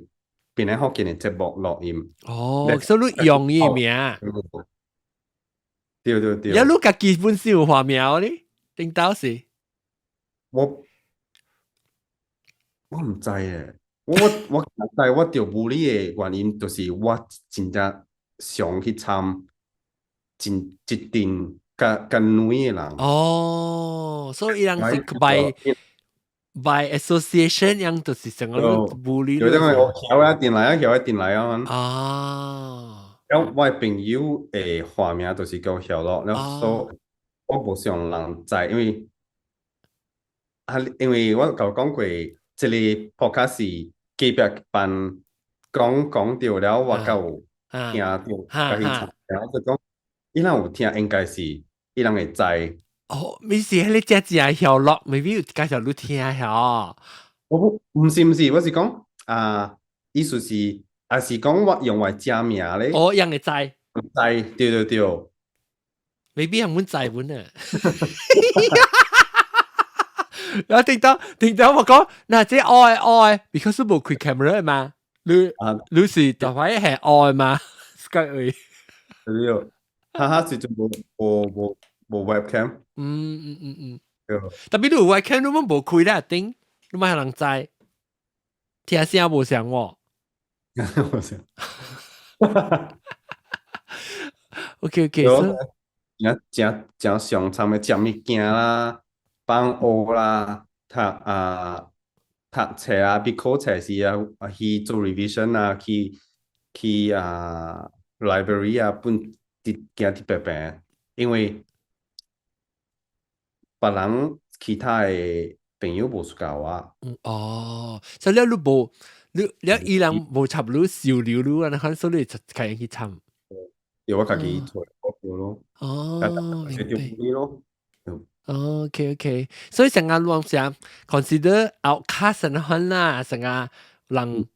Speaker 2: 檳城福建的節目錄音。
Speaker 1: 哦，所以你用伊名。
Speaker 2: 對對對。
Speaker 1: 一你家己本身有華名咧？頂到時。
Speaker 2: 我毋知誒，我知我著無理的原因，就是我真正想去參真一陣較較女的人。
Speaker 1: 哦，所以伊人是 by association，樣就是成個無理。
Speaker 2: 就因為我曉啊電來啊，曉啊電來啊。
Speaker 1: 啊。
Speaker 2: 然後我的朋友的化名就是叫曉樂，然後所以我無想人知，因為啊，因為我舊講過，這個 podcast 是隔壁班講講著了，我閣有聽著，家己參，然後就講，伊人有聽，應該是伊人會知。
Speaker 1: 哦，咪是彼個正正曉樂，maybe 有介紹你聽曉。
Speaker 2: 我不，毋是毋是，我是講啊，意思是，也是講我用我正名咧。
Speaker 1: 哦，人會知。
Speaker 2: 知，對對對。
Speaker 1: maybe 人阮知阮啊。然後聽到我講，嗱，這愛愛，because 無開 camera 嘛，你是就係係愛嘛，Skype 位。
Speaker 2: 對，哈哈，是就無無無無 webcam。對。
Speaker 1: 特別你有 webcam，你攏無開啦，頂，你莫予人知，聽聲無像喎。
Speaker 2: 無像。
Speaker 1: OK，
Speaker 2: 真真真常參的食物件啦。放學啦，讀啊讀冊啊，筆考冊時啊，去做 revision 啊，去啊 library 啊，本佇行佇白白，因為別人其他的朋友無 suka 我。
Speaker 1: 哦，所以你無你你伊人無插你收留你啊，所以你就家己去參。
Speaker 2: 對，我家己做咯。
Speaker 1: 哦，明白。
Speaker 2: 咯。
Speaker 1: OK，所以成日攏想 consider outcast 那款啦，成日人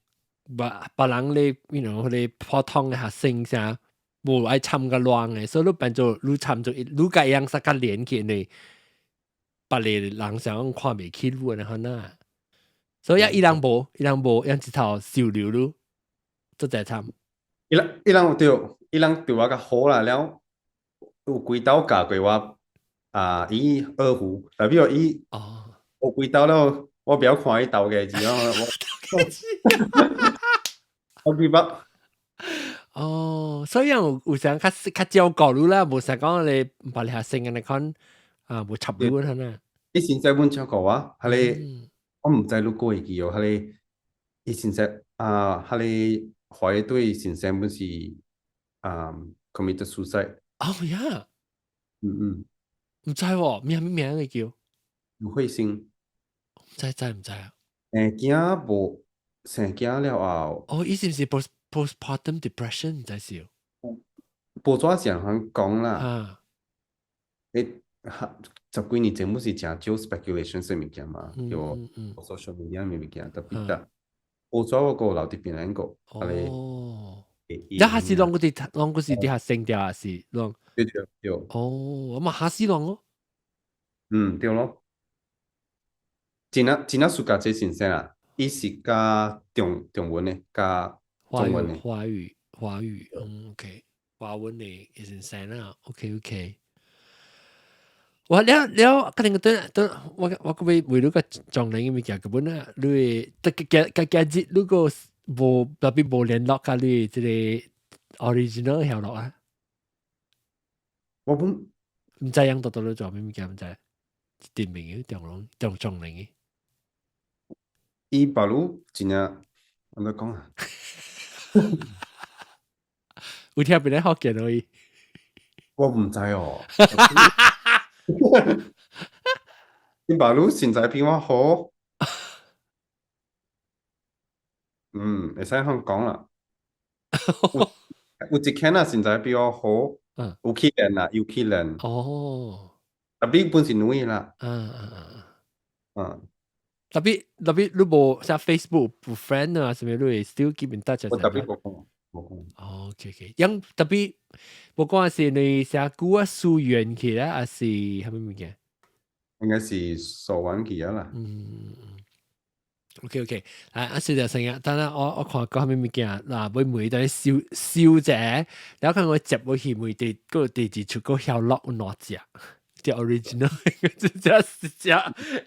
Speaker 1: 別別人咧，you know 咧普通的學生啥，無愛參個亂的，所以你變做你參做，你共樣煞較連結呢，別个人想看袂起你那款啦。所以伊人無，伊人無，伊一頭收留你，做濟參。
Speaker 2: 伊人對，伊人對我較好啦，了有幾道教過我。啊！伊二胡，代表伊有幾道了，我不曉看伊鬥嘅字咯。我記得。
Speaker 1: 哦，所以有有時較較照顧你啦，無想講你別學生嘅款啊，無插你咁啊。
Speaker 2: 伊現在阮照顧我，彼個我毋知你過會記哦，彼個伊現在啊，彼個華語隊先生本是啊，committed suicide。
Speaker 1: 哦呀。
Speaker 2: 嗯嗯。
Speaker 1: 毋知喎，名咩名嘅叫？
Speaker 2: 劉慧星。
Speaker 1: 毋知知毋知啊？
Speaker 2: 生囝無生囝了後。
Speaker 1: 哦，伊是毋是 postpartum depression 毋知是？
Speaker 2: 報紙上通講啦。
Speaker 1: 啊。
Speaker 2: 欸，十幾年前本是誠少 speculation 啥物件嘛，叫 social media 物件，特別得報紙我閣有留佇邊個。
Speaker 1: 哦。一下是攏閣佇攏閣是佇遐生掉，還是攏？
Speaker 2: 對對對。
Speaker 1: 哦，我嘛嚇死人咯。
Speaker 2: 嗯，對咯。真啊真啊，暑假這先生啊，伊是教中文的，教中文的。
Speaker 1: 華語華語，嗯，OK，華文的先生啊，OK OK。我了了，可能等等，我閣欲問你個狀態嘅物件，根本啊，你得加加加日，如果無特別無聯絡佮你這個 original 曉落啊？
Speaker 2: 我本
Speaker 1: 毋知影到到你做咩物件，毋知。店名嘅中龍中中嚟嘅。
Speaker 2: 伊把魯真正按怎講啊？
Speaker 1: 有聽別人福建而已。
Speaker 2: 我毋知哦。新巴魯現在比我好。嗯，會使咁講啦。有一間啊，現在比我好。有去練啦，有去練。Tapi 本是女啦。
Speaker 1: Tapi 你無像 Facebook 有 friend 啊，啥物你會 still keep in touch？
Speaker 2: 我 tapi 無講，無講。
Speaker 1: 哦，OK，因 tapi 無講是你寫久啊疏遠去啦，還是啥物物件？
Speaker 2: 應該是疏遠去啊啦。
Speaker 1: 嗯。OK，啊啊，是就成日，等下我看講啥物物件，嗱，會每等燒燒者，然後看我接落去每第個第二出個曉落有兩隻，隻 original，這隻是隻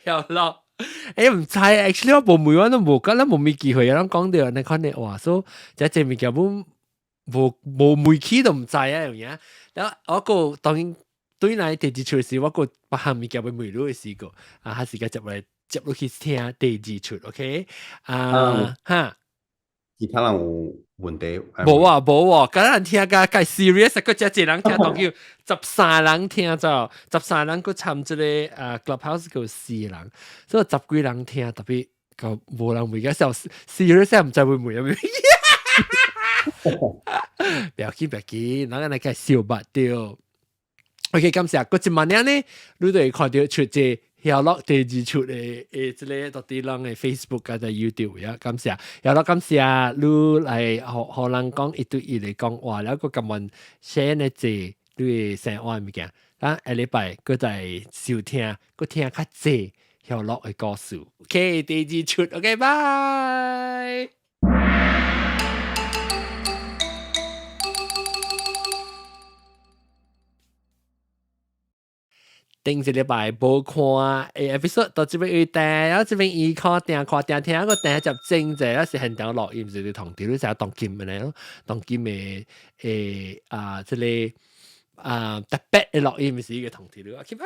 Speaker 1: 曉落。毋知，actually 我無問我都無，覺得無咩機會，人講到你看你話，所以這這物件無無無問起都毋知啊，有影。然後我個當然對來第二出時，我個別項物件欲問你的試過，啊，還是個接來接落去聽第二出，OK？啊，哈。
Speaker 2: 其他人有問題？
Speaker 1: 無啊，無啊，敢人聽甲較 serious，閣遮濟人聽，當叫13人聽咗，13人閣參這个啊 Clubhouse 閣有四人，所以十幾人聽，tapi 個無人問個時候 serious 毋知會問啥物。不要緊，不要緊，咱來個笑捌對。OK，感謝。閣一萬年呢，你就會看到出這曉樂第二出的誒，這个到底人的 Facebook 佮在 YouTube 呀，感謝。曉樂感謝你來予予人講一對一來講話，了閣甘願寫呢濟你的生活的物件。咱下禮拜閣再收聽，閣聽較濟曉樂的故事。OK，第二出，OK，拜。頂一禮拜無看誒 episode 到這邊有訂，然後這邊伊看訂看訂聽個訂接整者，還是現場錄音是同調，你知當今的咧，當今的誒啊，這个啊特別的錄音是一個同調。OK，拜。